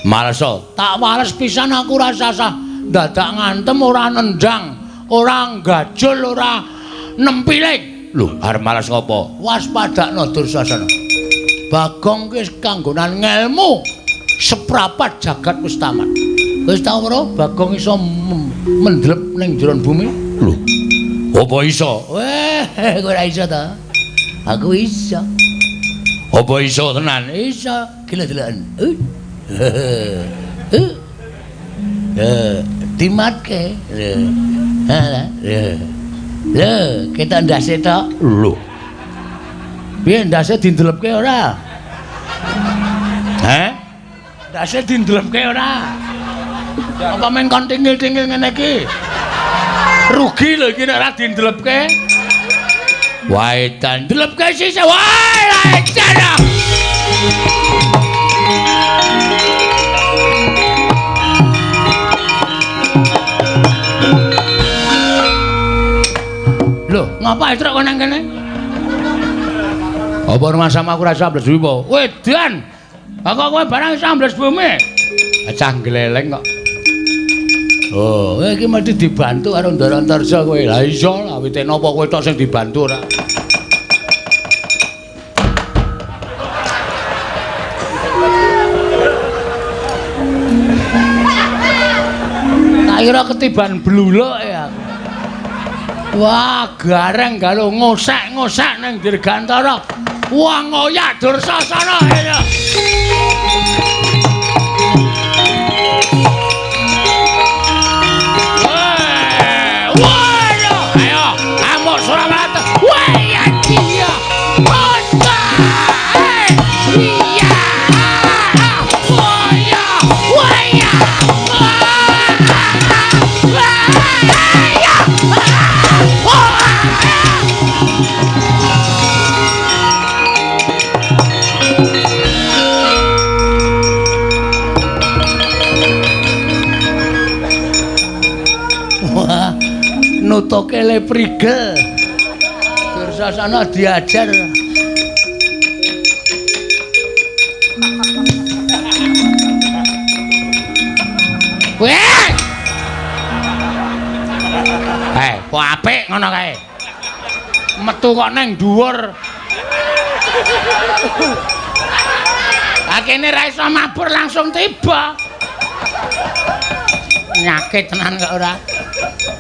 Maleso. Tak wales pisan aku ora sasah. Dadak ngantem ora nendang, ora gajul, ora nempiling. Lho, arep males ngopo? Waspadakno Dursasana. Bagong ki wis kanggonan ngelmu seprapat jagat wis tamat. Wis tau ora Bagong iso mendlep ning jero bumi? Lho. Apa iso? Weh, kowe ora iso ta? Aku iso. Apa iso tenan? Iso. Gila deloken. Dimatke. Lho. Lho, ketok ndase tok. Lho. Piye ndase dindelepke ora? Heh? Ndase dindelepke ora? Apa men kon tingil-tingil ngene iki? Rugi lho iki nek ora dindelepke. Wah, edan. Ndelepke sisih. Wah, edan. Lho, ngapa etrok kok nang kene? Apa rumah sama aku rasa ambles bumi apa? Wedan. Kok kowe barang iso ambles bumi? Cah gleleng kok. Oh, kowe iki mesti dibantu karo Ndara Antarja kowe. Lah iso lah, wite napa kowe tok sing dibantu ora? Tak kira ketiban bluluk ya. Wah, gareng galo ngosek-ngosek ning Dirgantara. Wah, ngoyak Dursasana. Ayo. Wah, ayo, amuk Surawata. Wah, iya. Iya. Wah, iya. Wah, iya. Wah, nutuke le prigel. Dursasana diajar. Weh! Eh, kok apik ngono kae. Metu kok nang dhuwur. Akene ra iso mabur langsung tiba. Nyakit tenan kok ora.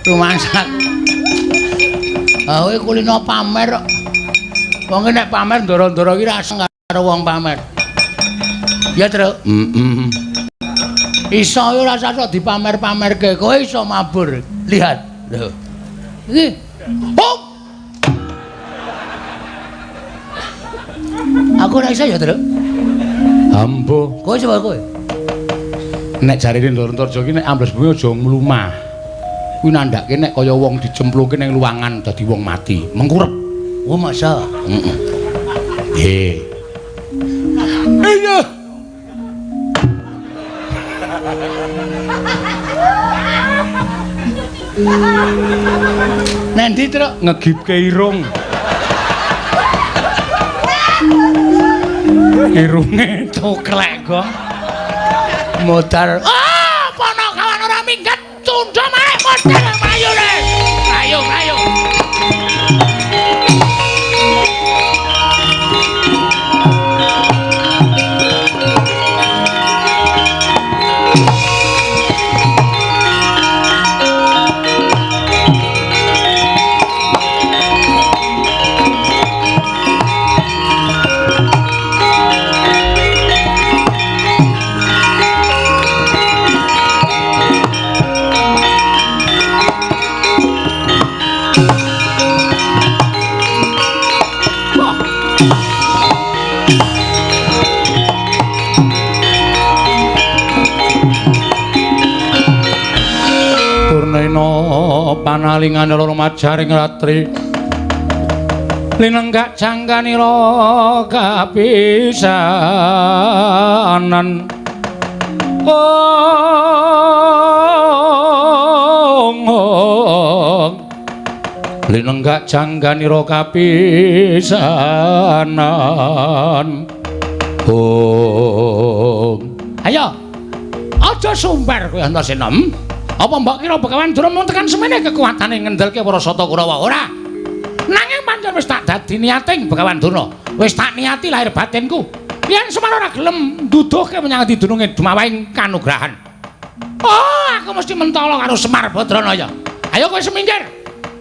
Rumangsa. Ah kowe kulino pamer kok. Wong nek pamer ndoro-ndoro iki ra seneng karo wong pamer. Ya, Truk. Heeh. Iso ora usah dipamer-pamerke, kowe iso mabur. Lihat. Lho. Iki. Hop. Aku ora iso ya, Truk. Ambo. Kowe coba kowe. Nek jarene Ndara Antarja iki nek ambles bumi aja mlumah. Kuwi nandhake nek kaya wong dicemplungke ning luwangan dadi wong mati, mengkurep. Oh, masa? Heeh. Eh. Iya. Nanti Truk ngegipke irung. Irunge coklek kok. Modar. Ah, Panakawan ora minggat, tunda mae modar mayu re. Ayo, ayo. Antasena panalingane loro majaring ratri linenggak jangkanira kapisanan. Ong ong linenggak jangkanira kapisanan. Ong ayo aja sumber kowe Antasena. Apa mbok kira Begawan Durna mung tekan semene kekuatane ngendelke para Sata Kurawa? Ora. Nanging pancen wis tak dadi niating Begawan Durna. Wis tak niati lahir batinku. Yen Semar ora gelem nduduhke menyang didununge dumawahing kanugrahan. Oh, aku mesti mentala karo Semar Badranaya. Ayo kowe semingkir.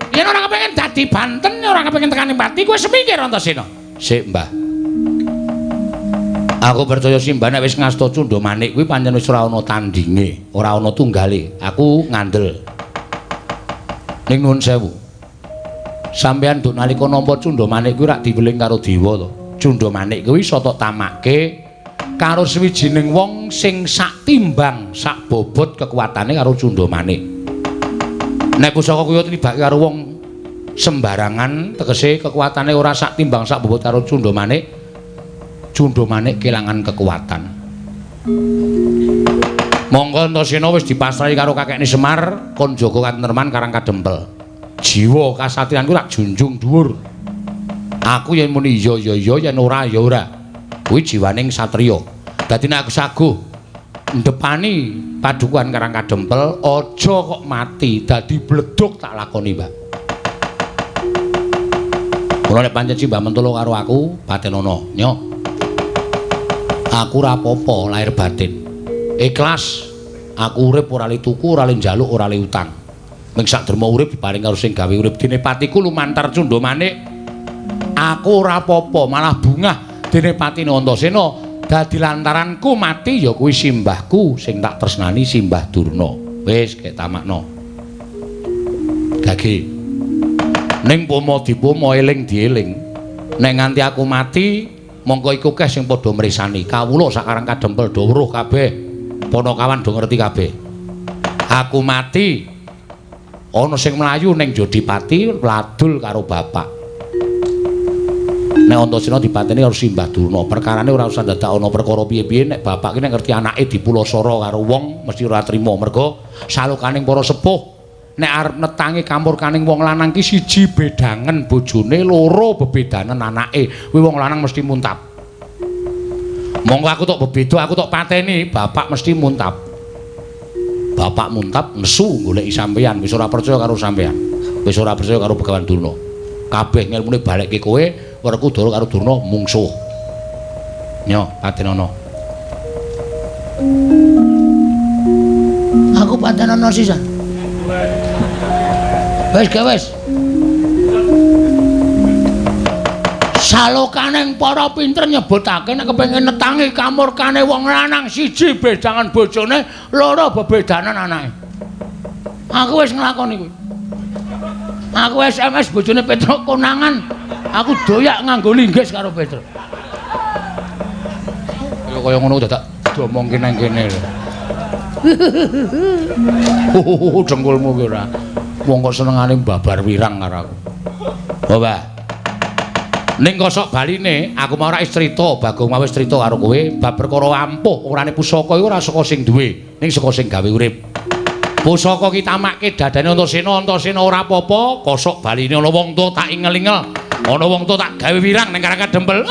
Yen ora kepengin dadi banten, ora kepengin tekan pati, kowe semingkir Antasena. Sik, Mbah. Aku percaya Simbah nek wis ngasta Cundha Manik kuwi pancen wis ora ana tandinge, ora ana tunggale. Aku ngandel. Ning nuwun sewu. Sampeyan nduk nalika nampa Cundha Manik kuwi rak diweling karo dewa to. Cundha Manik kuwi iso tok tamake karo sawijining wong sing sak timbang, sak bobot kekuatane karo Cundha Manik. Nek pusaka kuwi tibake karo wong sembarangan, tegese kekuatane ora sak timbang sak bobot karo Cundha Manik, Cundha Manik kelangan kekuatan. Monggo Antasena wis dipasrahi karo kakekne Semar kon jaga katentreman Karang Kadempel. Jiwa kasatriyanku tak junjung dhuwur. Aku yen muni iya ya iya, yen ora ya ora. Kuwi jiwaning satriya. Dadi nek aku saguh ndepani padukuhan Karang Kadempel, aja kok mati, dadi bledug tak lakoni, Mbah. Mula nek pancen Simbah mentolo karo aku, patenono, nyo. Aku ora apa-apa lahir batin. Ikhlas aku urip ora li tuku, ora li njaluk, ora li utang. Ming sak derma urip diparing karo sing gawe urip. Dene patiku lumantar Cundha Manik. Aku ora apa-apa, malah bungah dene patine Antasena dadi lantaranku mati ya kuwi simbahku sing tak tresnani Simbah Durna. Wis kek tamakno. Gage. Ning pomo dipomo eling dieling. Nek nganti aku mati mongko iku keh sing padha mresani. Kawula sak Karang Kadempel do weruh kabeh. Panakawan do ngerti kabeh. Aku mati ana sing mlayu ning Jodipati ladul karo bapak. Nek Antasena dipateni karo Simbah Durna, perkarane ora usah dadak ana perkara piye-piye. Nek bapak ki nek ngerti anake dipulasara karo wong mesti ora trima, mergo salukaning para sepuh nek arep netangi kamurkaning wong lanang ki siji bedangen bojone, loro bebedanen anake. Kuwi wong lanang mesti muntap. Monggo aku tok bebeda, aku tok pateni, bapak mesti muntap. Bapak muntap nesu goleki sampeyan, wis ora percaya karo sampeyan. Wis ora percaya karo Begawan Durna. Kabeh ngelmune balekke kowe, Werkudara karo Durna mungsuh. Nyo, patenono. Aku patenono sisan. Wis ge wis. Salokaning para pinter nyebutake nek kepengin netangi kamurkane wong lanang siji bedangan bojone, loro bebedanan anake. Aku wis nglakoni kuwi. Aku SMS bojone Petruk konangan, aku doyak nganggo linggis karo Petruk. Kaya ngono dadak diomongke nang kene lho. Dengkulmu ki ora. Wong kok senengane babar wirang karo aku. Oh, Mbah. Ning kosok baline aku mau ora wis crita, Bagong mau wis crita karo kowe bab perkara ampuh orane pusaka iku ora saka sing duwe, ning saka sing gawe urip. Pusaka ki tamake dadane Antasena, Antasena ora apa-apa, kosok baline ana wong tuwa tak ingel-ingel, ana wong tuwa tak gawe wirang ning Karang Kadempel.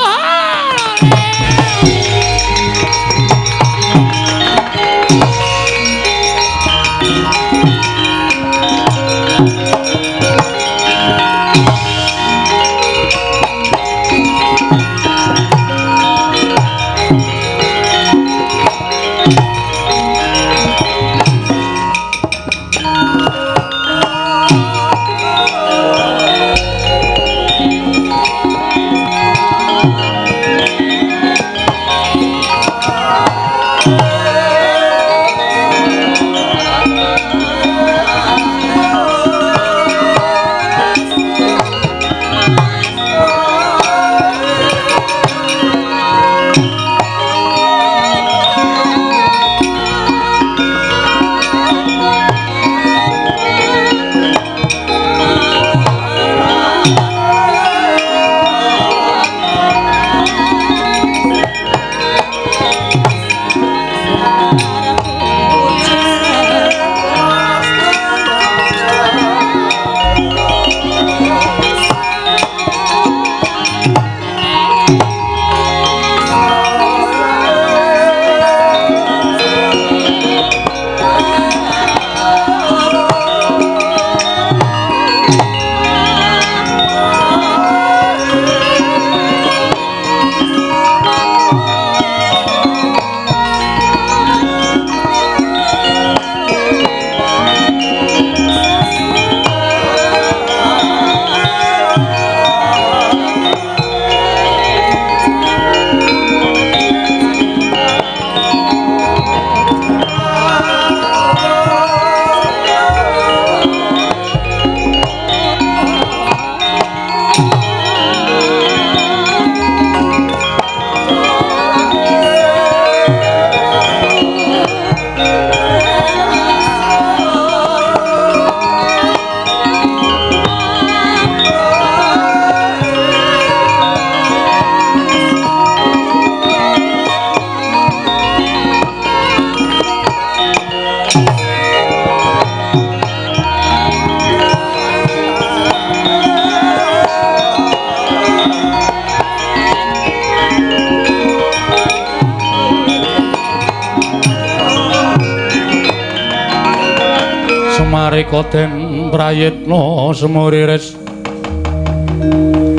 Sumarika den prayitna semuriris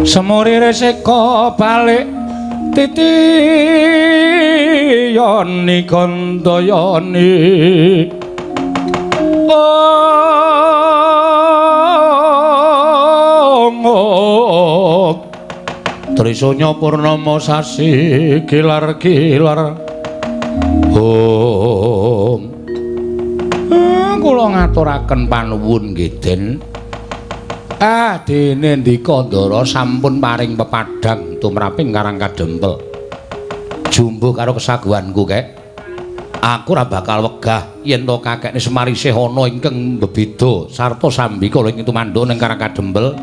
semuriris eka balik titiyani gandayani ong Trisanya purnama sasi kilar-kilar om. Kula ngaturaken panuwun nggih Den. Ah dene ndika Ndara sampun paring pepadhang tumraping Karang Kadempel. Jumbuh karo kesaguhanku kek. Aku ora bakal wegah yen to kakekne Semar isih ana ingkang bebeda sarta sambikala ing tumandha ning Karang Kadempel.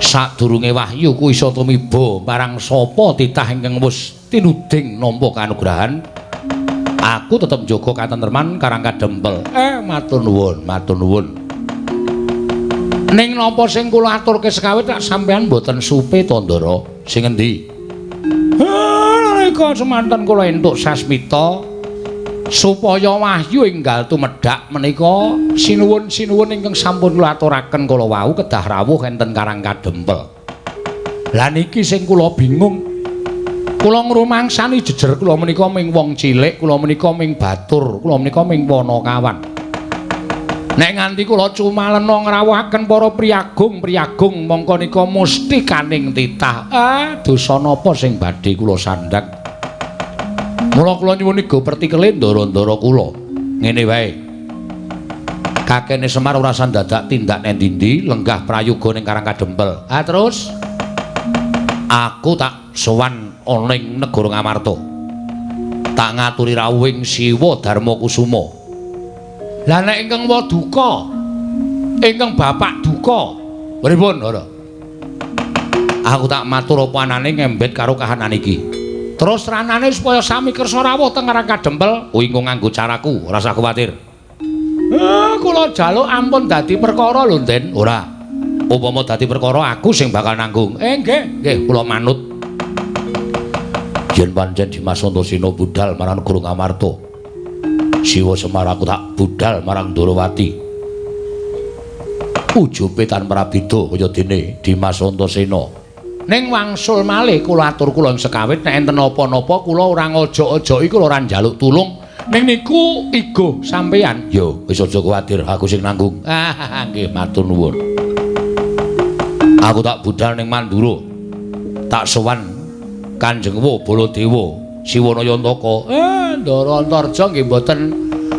Sadurunge wahyu ku iso tumiba marang sapa titah ingkang wis tinuding nampa kanugrahan. Aku tetep njaga katentreman Karang Kadempel. Matur nuwun, matur nuwun. Ning napa sing kula aturke sekawit tak sampean mboten supe to, Ndara? Sing endi? Nalika semanten kula entuk sasmita supaya wahyu enggal tumedhak menika sinuwun-sinuwun ingkang sampun kula aturaken kala wau kedah rawuh enten Karang Kadempel. Lah niki sing kula bingung. Kula ngrumangsani jejer kula menika ming wong cilik, kula menika ming batur, kula menika ming panakawan. Nek nganti kula cumalena ngrawuhaken para priyagung-priyagung mongko nika musti kaning titah. Dosa napa sing badhe kula sandhang? Mula kula nyuwun iga pertikele ndara-ndara kula. Ngene wae. Kakene Semar ora sandadak tindak neng ndi-ndi, lenggah prayoga ning Karang Kadempel. Ah terus aku tak sowan ana ing negara Ngamarta. Tak ngaturi rawuhing Siwa Darma Kusuma. Lah nek ingkang waduka, ingkang bapak duka, pripun ora? Aku tak matur apa anane ngembet karo kahanan iki. Terus ranane supaya sami kersa rawuh teng Karang Kadempel, kuwi engko nganggo caraku, ora usah kuwatir. Kula jaluk ampun dadi perkara lho, Den. Ora. Upama dadi perkara aku sing bakal nanggung. Nggih, nggih kula manut. Yen pancen Dimas Antasena budal marang negara Ngamarta, Siwa Semar aku tak budal marang Ndorowati. Ujube tanpa prabida kaya dene Dimas Antasena. Ning wangsul malih kula atur kula sekawit nek enten napa-napa kula ora ngojok-ojoki kula ora njaluk tulung. Ning niku igo sampeyan. Yo wis aja kuwatir, aku sing nanggung. Nggih matur nuwun. Aku tak budal ning Mandura. Tak sowan Kanjeng Wa Baladewa Siwana Yantaka. Ndara Antarja nggih mboten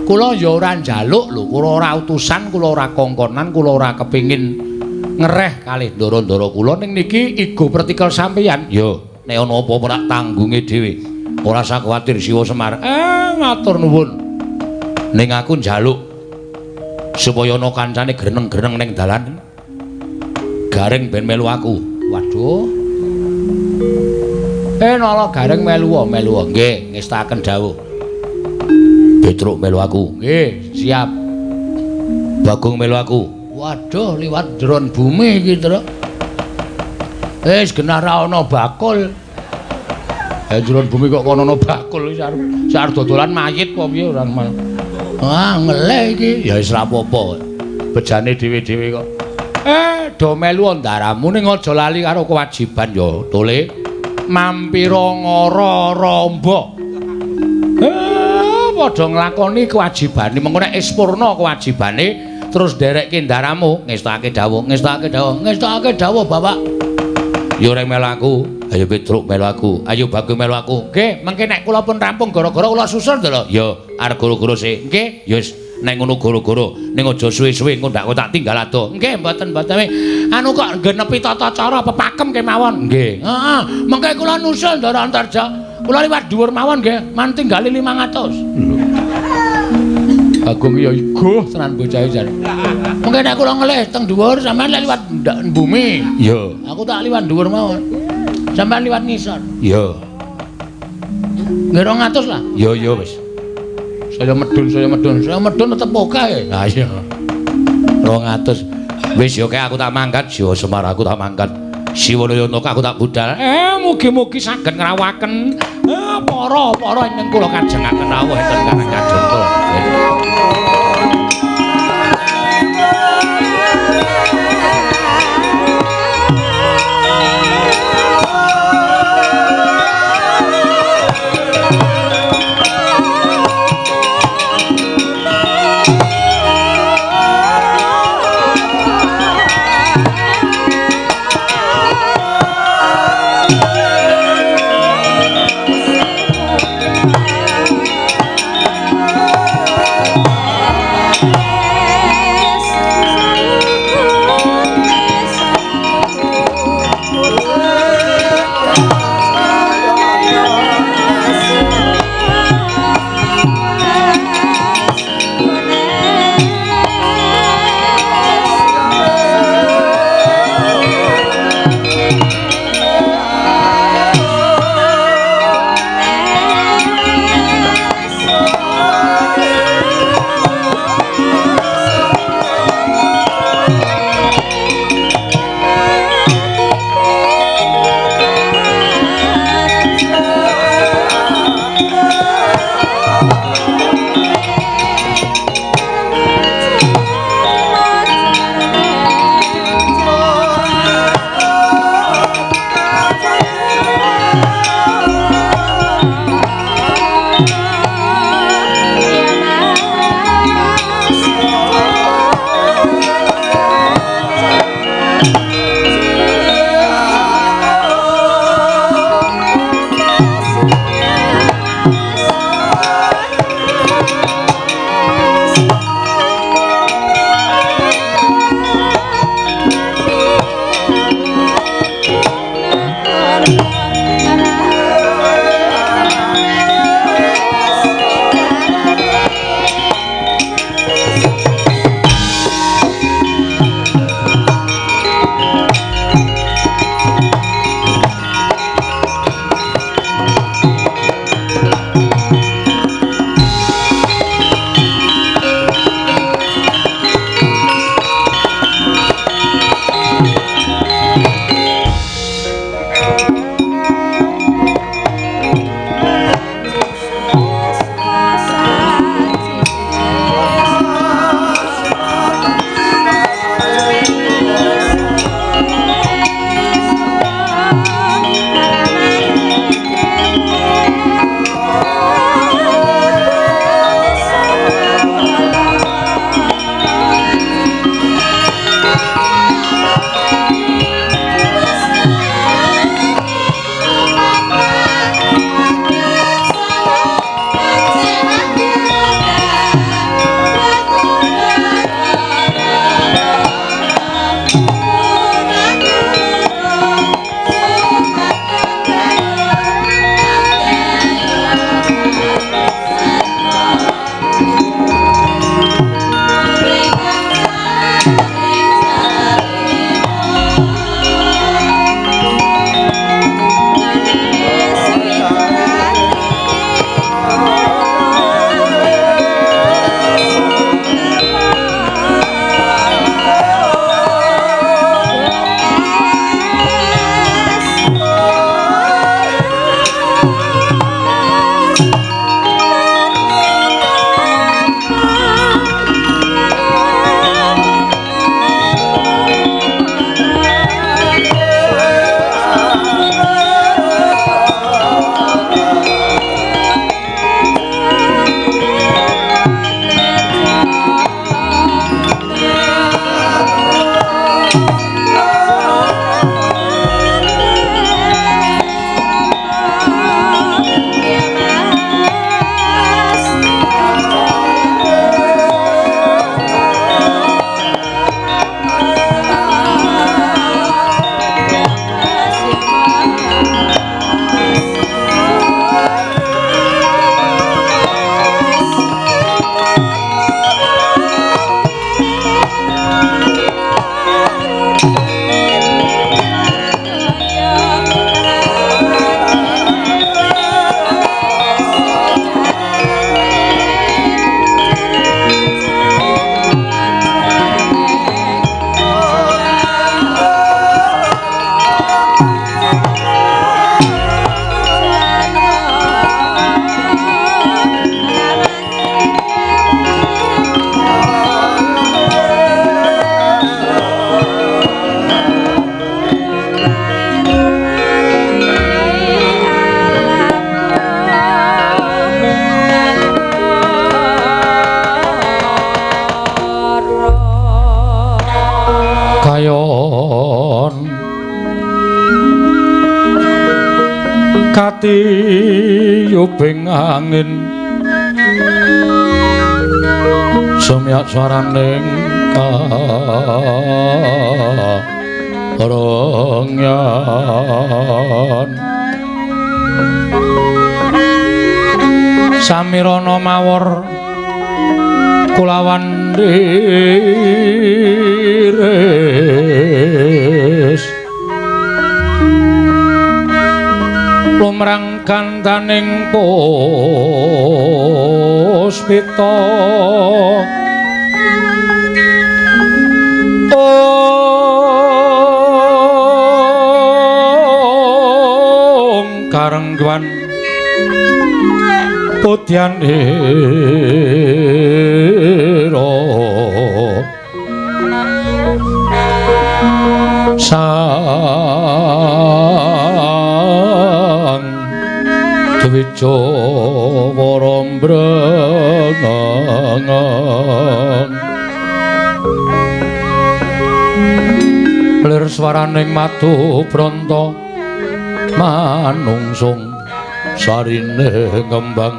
kula ya ora njaluk lho, kula ora utusan, kula ora kongkonan, kula ora kepengin ngereh kalih ndara-ndara kula ning niki igo pertikel sampeyan. Yo, nek ana apa-apa tak tanggunge dhewe. Ora usah kuwatir Siwa Semar. Matur nuwun. Ning aku njaluk supaya ana kancane greneng-greneng ning dalan. Gareng ben melu aku. Waduh. Nala Gareng melu melu. Nggih, ngestaken dawuh. Petruk melu aku. Nggih, siap. Bagong melu aku. Waduh, liwat dron bumi iki, Truk. Wis genah ra ana bakul. Jron bumi kok kono ana bakul iki arep dodolan mayit apa piye ora. Ah, ngelih iki. Ya wis ra apa-apa. Bejane dhewe-dhewe kok. Do melu ndaramu ning aja lali karo kewajiban ya, Tole. Mampira ngara ramba. Padha nglakoni kewajibane, mengko nek wis purna kewajibane terus nderekke ndaramu, ngestake dawuh, ngestake dawuh, ngestake dawuh Bapak. Ya ora melu aku, ayo Petruk melu aku, ayo Bagong melu aku. Nggih, mengke nek kula pun rampung gara-gara kula susul lho. Ya, arep gara-gara sik. Nggih, ya wis nek ngono gara-gara, ning aja suwe-suwe engko ndak tak tinggal ado. Nggih, mboten-mboten. Anu kok genepi tata cara pepakem kemawon. Nggih. Heeh, mengke kula nusul Ndara Antarja. Kula liwat dhuwur mawon nggih, man tinggali 500. Bagong ya iguh tenan bocah jan. Mengke nek kula ngelih teng dhuwur sampean lek liwat bumi. Iya. Aku tak liwat dhuwur mawon. Sampean liwat ngisor. Iya. Nggih 200 lah. Iya iya wis. Saya medun, saya medun, saya medun tetep akeh. Ha iya. 200. Wis yo kek aku tak mangkat, Siwa Semar aku tak mangkat. Siwana Yantaka aku tak budal. Mugi-mugi saged ngrawuhaken para-para ingkang kula kajengaken rawuh enten Karang Kadempel. Katiyubing angin sumyak swaraning karengyan samirana mawar kulawan diris lumrang kantaning puspita ong karengguan putyan ira sang Dwija wara mbrengang lir swaraning madu branta manungsung sarine ngembang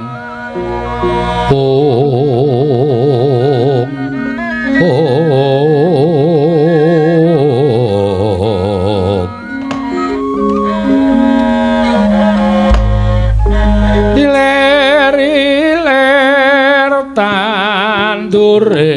ong ong iler iler tandure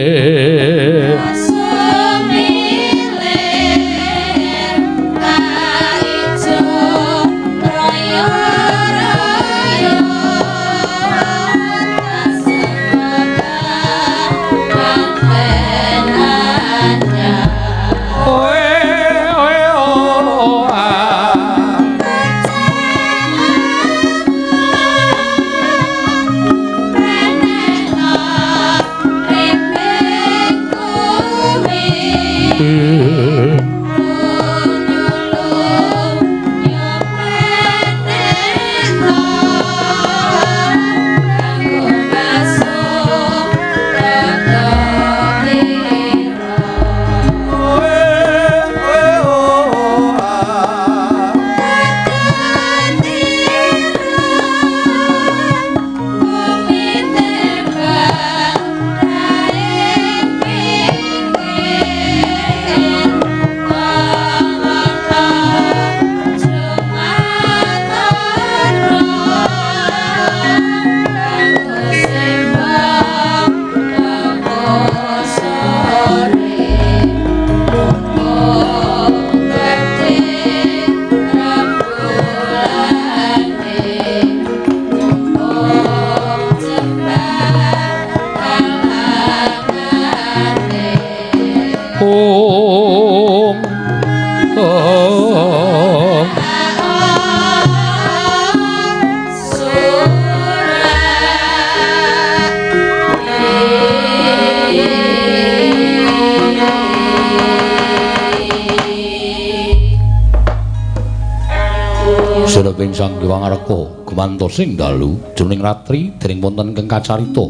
Sang Hyang Arka gumantos ing dalu jroning ratri dering wonten ingkang kacarita.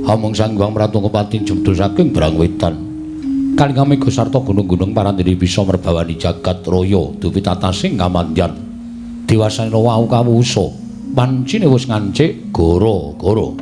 Amung Sang Hyang Pratungkapati jumedhul saking Brangwetan. Kalingga mega sarta gunung-gunung parandene bisa merbawani jagat raya dupi tatasing kamandyan. Diwasane wau kawusa, pancine wis ngancik goro-goro.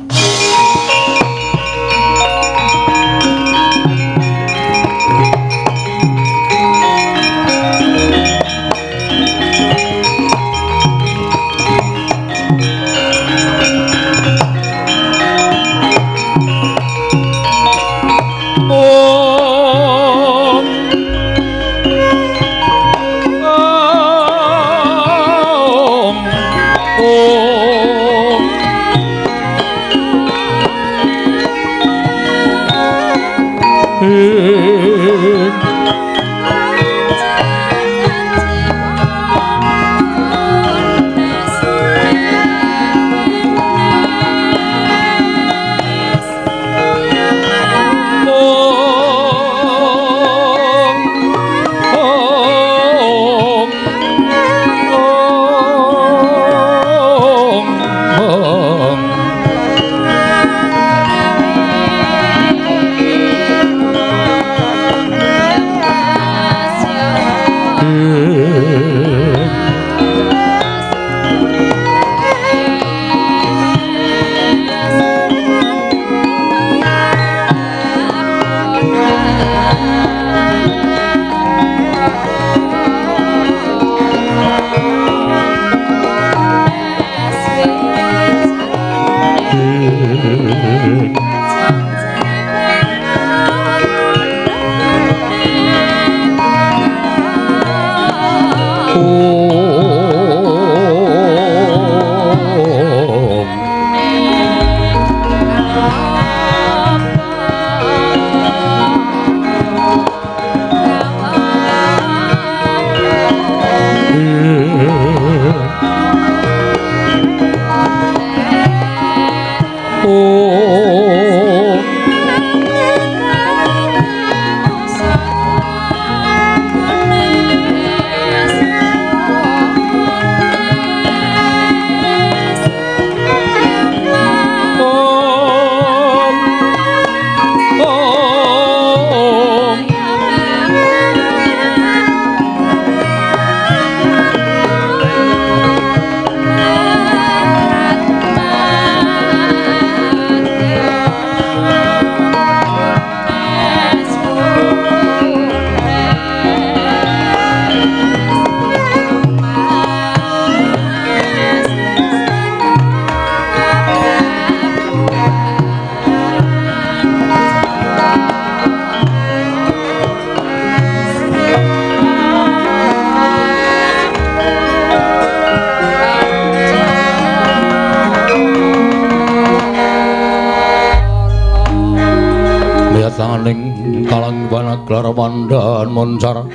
Kalang panaglar pandan moncar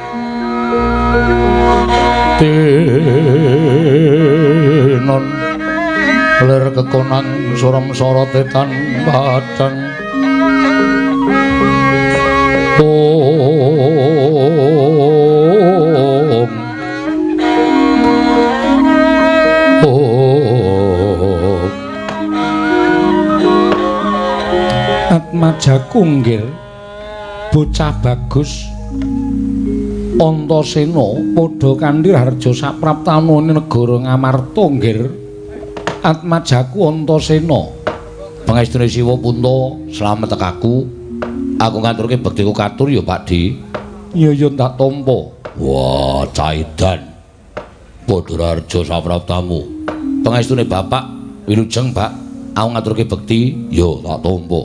tinon lir kekonang suram sorote tan padang om om Atmajaku nggih bocah bagus Antasena padha kanthi harja sapraptanane negara Ngamarta nggir. Atmajaku Antasena. Pangestune Siwa punta slamet tekaku. Aku ngaturke bektiku katur ya Pakdi. Ya ya tak tampa. Wah, caidan. Padha harja sapraptamu. Pangestune Bapak wilujeng, Pak. Aku ngaturke bekti ya tak tampa.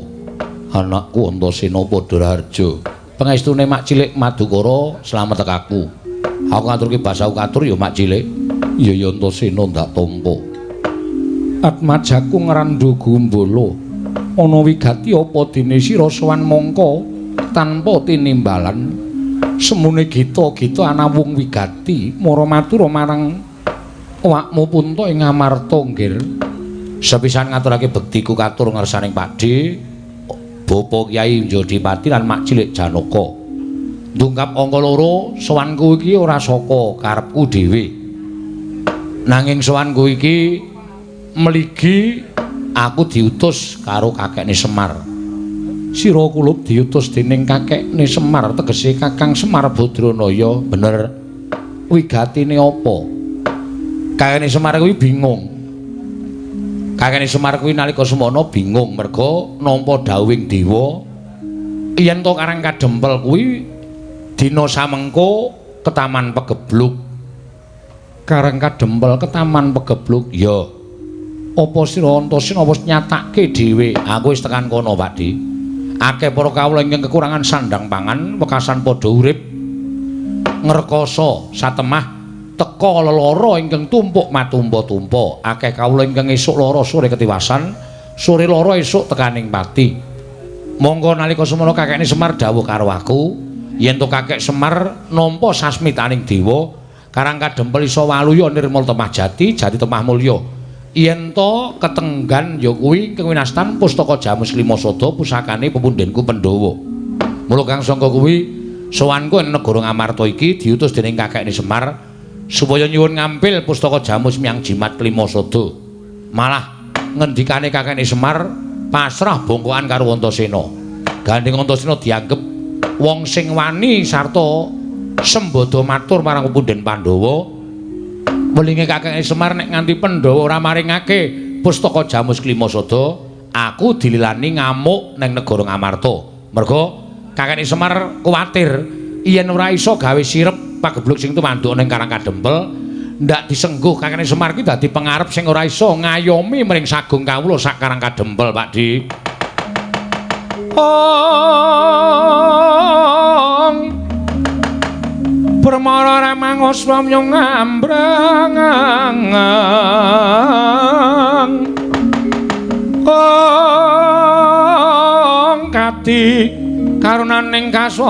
Anakku Antasena padha harja. Pangestune Mak Cilik Madukara slamet tekaku. Aku ngaturke basaku katur ya Mak Cilik. Ya ya Antasena ndak tampa. Atmajaku ngrandhu gumbala. Ana wigati apa dene sira sowan mangka tanpa tinimbalan. Semune gita-gita anawung wigati mara matura marang awakmu punta ing Ngamarta nggir. Sepisan ngaturake bektiku katur ngersaning Pakde Bapak Kyai Jodipati lan Mak Cilik Janaka. Ndungkap angka loro, sowanku iki ora saka karepku dhewe. Nanging sowanku iki mligi aku diutus karo kakekne Semar. Sira kulup diutus dening kakekne Semar, tegese Kakang Semar Badranaya. Bener. Wigatine apa? Kakekne Semar kuwi bingung. Kakekne Semar kuwi nalika semono bingung merga nampa dawuhing dewa yen to Karang Kadempel kuwi dina samengko ketaman pegebluk. Karang Kadempel ketaman pegebluk? Ya. Apa sira Antasena wis nyatake dhewe? Aku wis tekan kono, Pakdi. Akeh para kawula ingkang kekurangan sandang pangan, wekasan padha urip ngrekoso satemah teka lelara ingkang tumpuk matumpa-tumpa. Akeh kawula ingkang esuk lara sore ketiwasan, sore lara esuk tekaning pati. Monggo nalika semono kakekne Semar dawuh karo aku, yen to kakek Semar nampa sasmitaning dewa, Karang Kadempel iso waluya nirmal temah jati, jati temah mulya. Yen to ketenggan ya kuwi ingkang winastan pustaka Jamus Lima Sada pusakane pepundhenku Pandhawa. Mula kang sangka kuwi sowanku ing negara Ngamarta iki diutus dening kakekne Semar supaya nyuwun ngampil pustaka Jamus miyang Jimat Klima Sada. Malah ngendikane kakekne Semar pasrah bongkokan karo Antasena. Gandeng Antasena dianggep wong sing wani sarta sembada matur marang pepundhen Pandhawa. Welinge kakekne Semar nek nganti Pandhawa ora maringake pustaka Jamus Klima Sada, aku dililani ngamuk ning negara Ngamarta. Merga Kakane Semar kuwatir yen ora iso gawe sirep pagebluk sing tumanduk ning Karang Kadempel, ndak disengguh Kakane Semar kuwi dadi pengarep sing ora iso ngayomi mring sagung kawula sak Karang Kadempel, Pak Di. Ong Permara ramangoswa nyong ngambrang Ong kati karunaning kaswase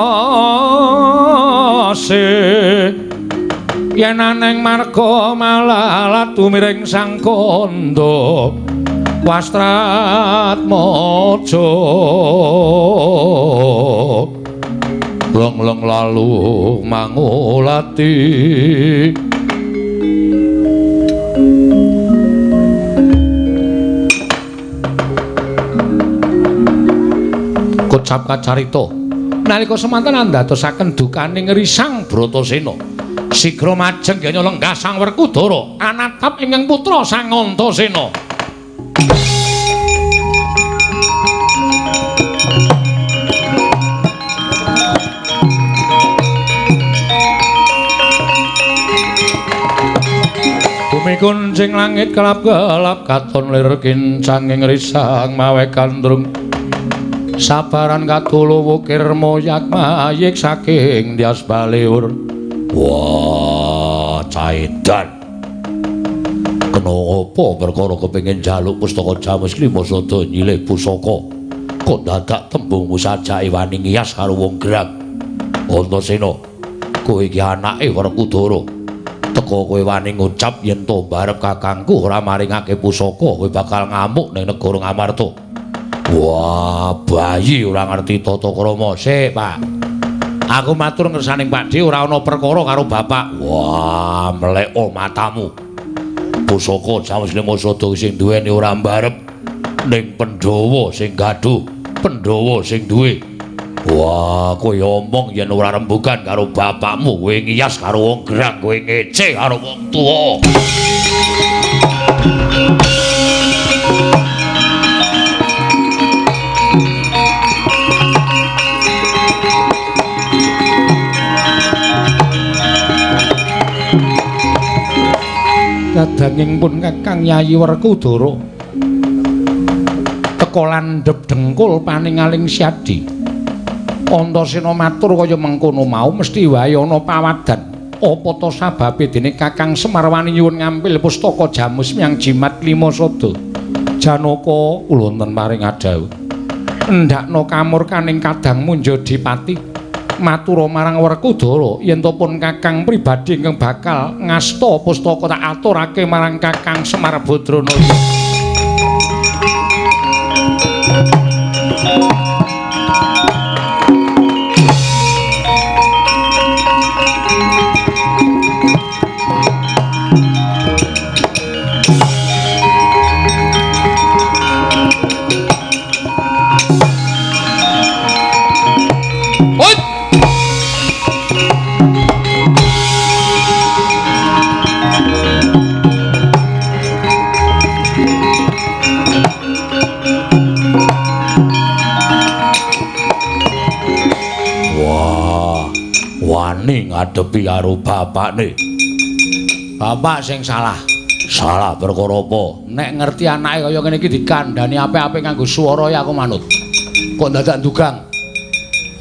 yen aneng marga malalat tumiring sang kandha Wastratmaja long-long lalu mangulati kocap kacarita nalika semanten andadosaken dukaning risang Bratasena sigra majeng genya lenggah Sang Werkudara anatap ingkang putra Sang Antasena. Bumi kuncing langit kelap-kelap katon lir kincanging risang mawe gandrung sabaran katulu wukir moyak mayik saking Dyas Baliur. Wah, caidan. Kena apa perkara kepengin njaluk pustaka Jamus Klima Sada nyilih pusaka. Kok dadak tembungmu sajake wani ngiyas karo wong gerang. Antasena, kowe iki anake Werkudara. Teka kowe wani ngucap yen to barep kakangku ora maringake pusaka, kowe bakal ngamuk ning negara Ngamarta. Wah, bayi ora ngerti tata krama. Sik, Pak. Aku matur ngersaning Pakdhe ora ana perkara karo bapak. Wah, mleko matamu. Pusaka Jamus Lima Sada sing duweni ora mbarep ning Pandhawa sing gaduh, Pandhawa sing duwe. Wah, kowe omong yen ora rembugan karo bapakmu, kowe ngiyas karo wong gerang, kowe ngece karo wong tuwa. Kadanging pun Kakang Yayi Werkudara teka landhep dengkul paningaling Syadi. Antasena matur kaya mengkono mau mesti wae ana pawadan. Apa ta sababe dene Kakang Semar wani nyuwun ngampil pustaka Jamus Myang Jimat Klima Sada? Janaka kula wonten paring adhawuh. Endhakna kamurkaning kadang Munjadipati matura marang Werkudara yen to pun Kakang pribadi ingkang bakal ngasta pustaka tak aturake marang Kakang Semar Badranaya. Ngadepi karo bapakne. Bapak sing salah. Salah perkara apa? Nek ngerti anake kaya ngene iki dikandhani apik-apik nganggo swara ya aku manut. Kok dadak ndugang?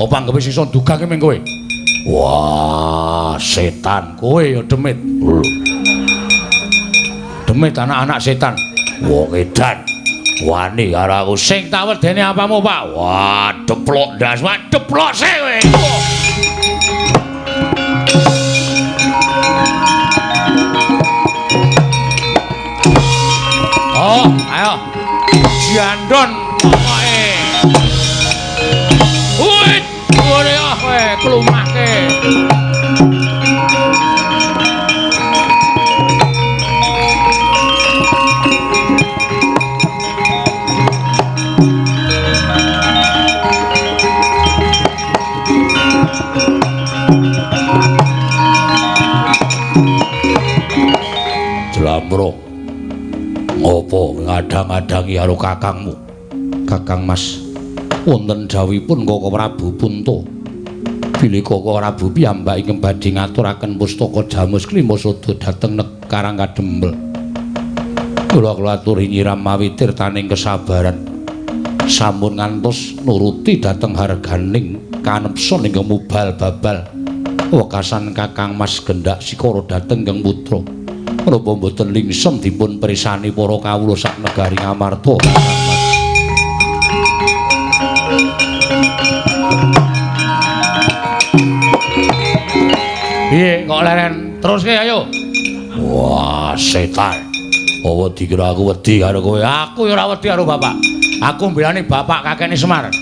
Apa anggepe sing iso ndugang ki ming kowe? Wah, setan kowe ya demit. Demit anak-anak setan. Wong edan. Wani karo aku sing tak wedeni apamu, Pak? Wah, deplok ndas, wah deplok sik kowe. Oh, ayo. Jandon pokoke. Wih, ngene ah kowe klumake. Jlambrok. Ngopo ngadang-adangi karo kakangmu? Kakang Mas, Wonten dhawuhipun Kaka Prabu Punta. Bilih Kaka Prabu piyambak ingkang badhe ngaturaken pustaka Jamus Klima Sada dhateng Karang Kadempel. Kula aturi nyiram mawi tirtaning kesabaran. Sampun ngantos nuruti dhateng harganing kanepson ingkang mubal babal. Wekasan Kakang Mas Gendak Sikara dhateng ingkang putra. Menapa mboten lingsem dipun presani para kawula sak negari Ngamarta. Piye kok leren? Teruske ayo. Wah, setan. Apa dikira aku wedi karo kowe? Aku ya ora wedi karo bapak. Aku mbelani bapak kakene Semar.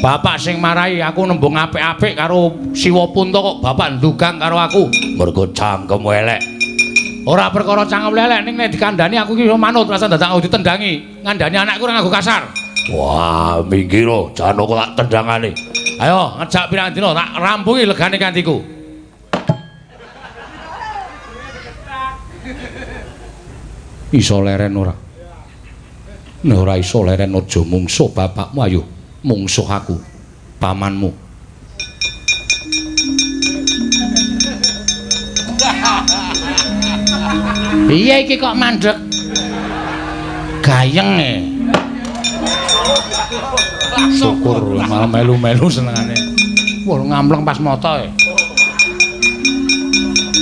Bapak sing marahi aku nembung apik-apik karo Siwa Punta kok bapak ndugang karo aku. Mergo cangkemmu elek. Ora perkara cangkem elek ning nek dikandhani aku iki iso manut rasa dadak aku ditendangi. Ngandhani anakku ora nganggo kasar. Wah, minggir Janaka tak tendangane. Ayo ngejak pirang dina tak rampungi legane kantiku. Iso leren ora? Nek ora iso leren aja mungsuh bapakmu, ayo mungsuh aku, pamanmu. Piye iki kok mandek? Gayeng e. Syukur malah melu-melu senengane. Wah, ngampleng pas mata e.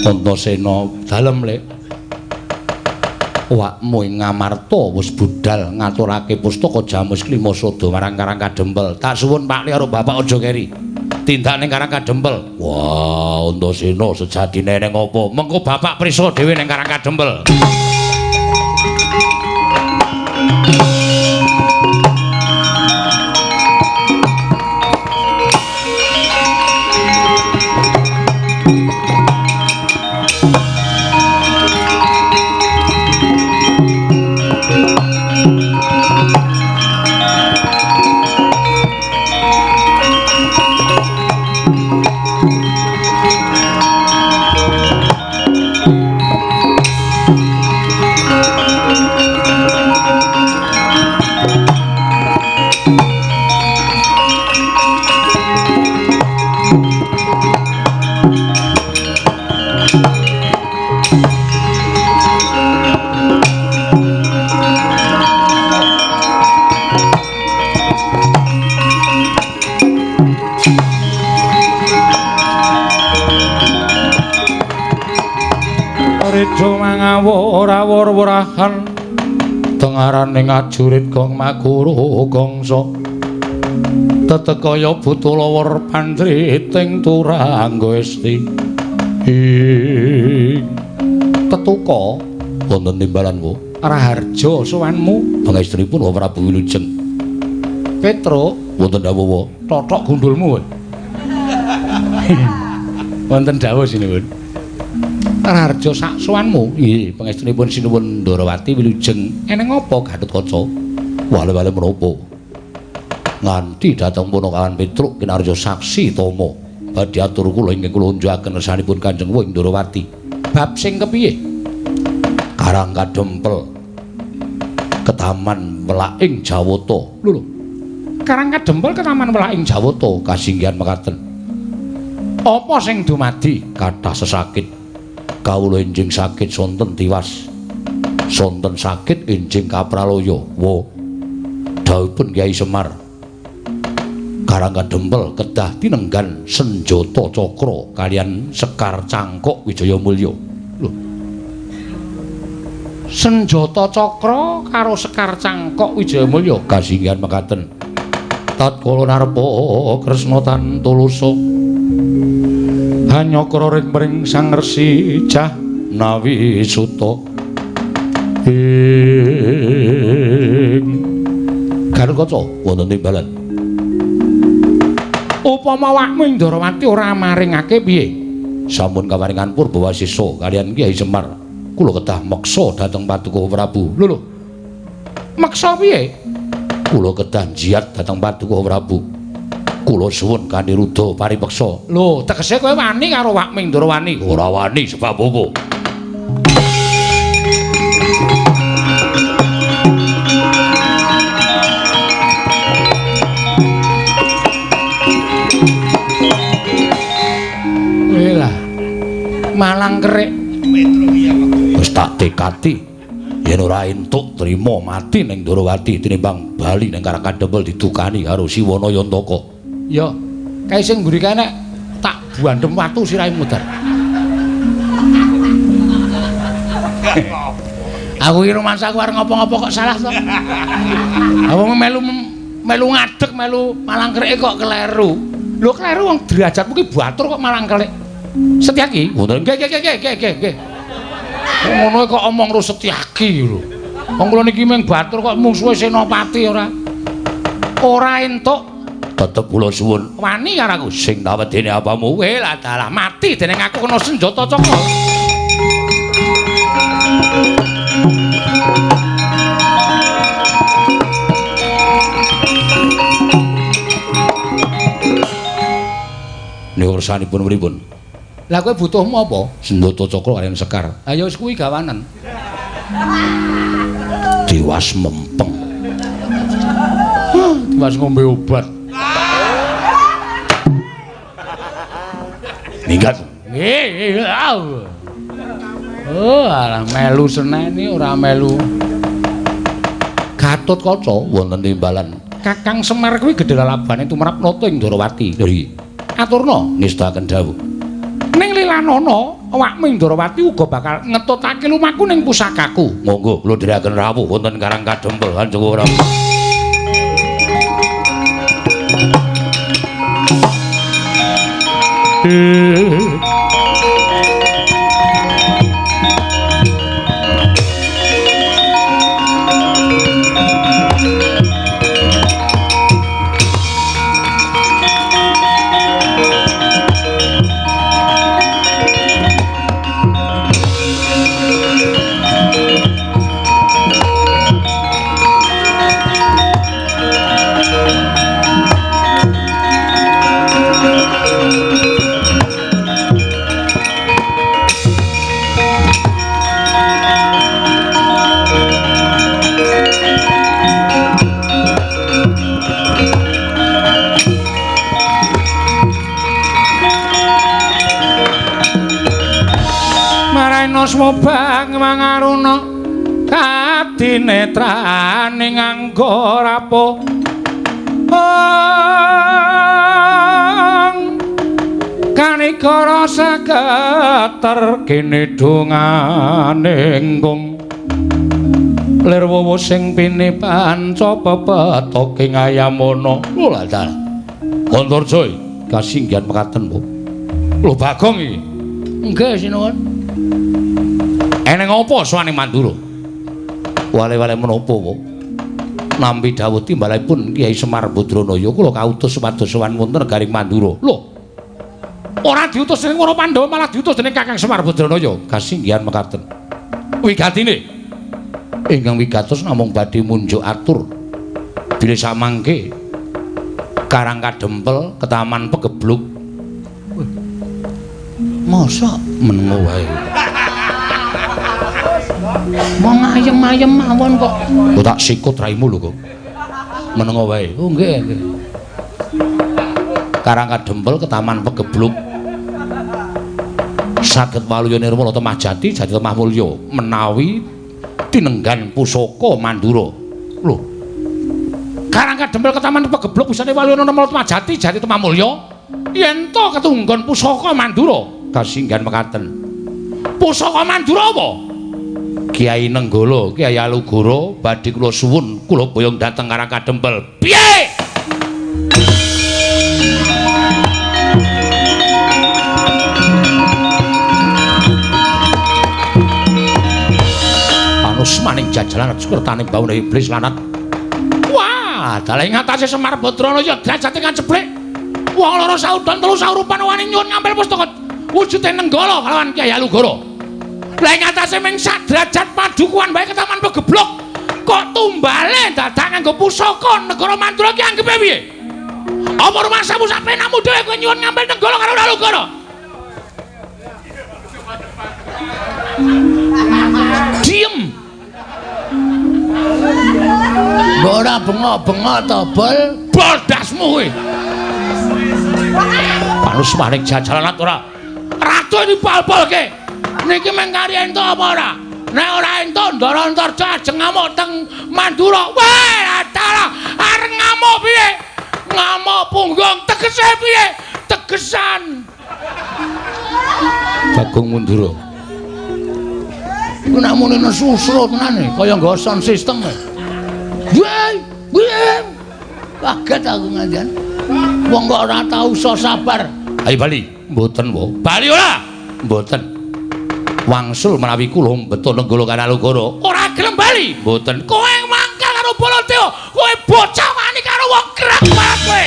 Antasena dalem, Lek. Awakmu ing Ngamarta wis budal ngaturake pustaka Jamus Klima Sada marang Karang Kadempel. Tak suwun Pak Li karo bapak aja keri. Tindak ning Karang Kadempel. Wah, Antasena sejatine ning apa? Mengko bapak prisa dhewe ning Karang Kadempel. Mangawur-awur-wurahan tengaraning ajurit gong maguru gongso tetekaya butulawur pandriting turangga esti ing tetuka wonten timbalan wo Raharja sowanmu pangestripun Wa Prabu Wilujeng Petruk wonten dawuh wa totok gundulmu wonten dawuh sinuwun Raharja sak sowanmu. Nggih, pangestunipun Sinuwun Ndorowati wilujeng. Eneng apa Gatotkaca? Wale-wale menapa? Nganti dhateng Punakawan Petruk kinarya saksi tama. Badhe atur kula ingkang kula unjukaken kersanipun Kanjeng Wa Ndorowati. Bab sing kepiye? Karang Kadempel. Ketaman Welaking Jawata. Lho lho. Karang Kadempel ketaman Welaking Jawata kasinggihan mekaten. Apa sing dumadi? Kathah sesakit. Kawula enjing sakit sonten tiwas. Sonten sakit enjing kapralaya. Wa dawuhipun Kyai Semar. Karang Kadempel kedah tinenggan senjata cakra kalian Sekar Cangkok Wijaya Mulya. Lho. Senjata cakra karo Sekar Cangkok Wijaya Mulya kasinggihan mekaten. Tatkala narpa Kresna tan tulusa hanyakra ring pring Sang Resi Jahnawi Suta ing Gatotkaca wonten timbalan. Upama awakmu ing Ndorowati ora maringake piye? Sampun kaparingan purba wasisa kalian Kyai Semar. Kula kedah meksa dhateng Paduka Prabu. Lho lho. Meksa piye? Kula kedah njiat dhateng Paduka Prabu. Kula suwun kanthi rudha paripeksa. Lho, tegese kowe wani karo awakmu ing Ndorowani? Ora wani sebab apa? Malang kerik. Wis tak tekati yen ora entuk trima mati ning Ndorowati tinimbang bali ning Karang Kadempel didukani karo Siwana Yantaka. Ya, kae sing mburi kae nek tak buandhem watu sirahe mudhar. Aku iki rumangsaku arep ngopo-ngopo kok salah to. Aku melu ngadeg melu malang kerike kok keleru. Lho kleru wong derajatmu ki batur kok malang kerik. Setyaki? Wonten. Nggih nggih nggih nggih nggih. Ngono kok omong ro Setyaki lho. Wong kula niki mung batur kok mungsuhe Senopati ora. Ora entuk tetep kula suwun wani karo aku sing tak wedene apamu. Weh lah dalah mati dening aku kena senjata cakra. Niku kersanipun pripun? Lah kowe butuhmu apa? Senjata cakra kaliyan sekar. Ha ya wis kuwi gawanen. Tiwas mempeng. Tiwas ngombe obat. Minggat. Nggih. Oh, alah melu seneni ora melu. Gatotkaca wonten timbalan. Kakang Semar kuwi gedhe lalabane tumrap nata ing Ndorowati. Nggih. Aturna ngestakaken dawuh. Ning lilanana awakmu ing Ndorowati uga bakal ngetutake lumaku ning pusakaku. Monggo kula dherekaken rawuh wonten Karang Kadempel Kanjeng Prabu. Swobang mangaruna kadinetrane nganggo rapo kanikara saketer kene dongane nggung lir wowo sing pini panca pepetoking ayamana. Lho lha dalah Antarja kasinggihan mekaten Bu. Lho Bagong iki. Nggih sinuwun. Eneng apa sowane Mandura? Wale-wale menapa, Bu? Nampi dawuh timbalanipun Kyai Semar Badranaya kula kautus supados sowan wonten negaring Mandura. Lho. Ora diutus dening para Pandhawa malah diutus dening Kakang Semar Badranaya. Kasinggihan mekaten. Wigatine ingkang wigatos namung badhe munjuk atur bilih samangke Karang Kadempel ketaman pegebluk. Mosok menengo wae. Wong ayem-ayem mawon kok. Kok tak sikut raimu lho kok. Menengo wae. Oh nggih, nggih. Karang Kadempel ketaman pegebluk. Saged waluya nirmala temah jati jati temah mulya menawi tinenggan pusaka Mandura. Lho. Karang Kadempel ketaman pegebluk busane waluya nirmala temah jati jati temah mulya yen to ketunggon pusaka Mandura. Kasinggihan mekaten. Pusaka Mandura apa? Kyai Nenggala, Kyai Alugoro badhe kula suwun kula boyong dhateng Karang Kadempel. Piye? Panus maning jajalan kertane baune iblis lanat. Wah, dalah ing atase Semar Badranaya derajate kaceblek. Wong loro saudon telu saurupan wani nyuwun ngampil pustaka wujude Nenggala kalawan Kyai Alugoro. Lah ing atase ming sak derajat padukuhan wae ketaman pegeblok. Kok tumbale dadak nganggo pusaka negara Mandura ki anggepe piye? Apa rumangsamu sak penamu dhewe kowe nyuwun ngampil Nenggala karo Alugoro? Diem. Mbok ora bengok-bengok to, Bol? Bol dasmu kowe. Panus maning jajalan ora. Aduh dibal-balke. Niki mung kari entuk apa ora? Nek ora entuk Ndara Antarja ajeng ngamuk teng Mandura. Wah, dalah areng ngamuk piye? Ngamuk punggung tegese piye? Tegesan. Bagong Mandura. Iku nek muni nesu usro tenan e, kaya nggo sound system e. Wah, wah. Kaget aku ngantian. Wong kok ora tau iso sabar. Ayo bali. Mboten, wo. Bali ora? Mboten. Wangsul menawi kula mbeto Nenggala Kanalugara. Ora gelem bali. Mboten. Kowe mangkel karo Baladewa. Kowe bocah wani karo wong gerak banget kowe.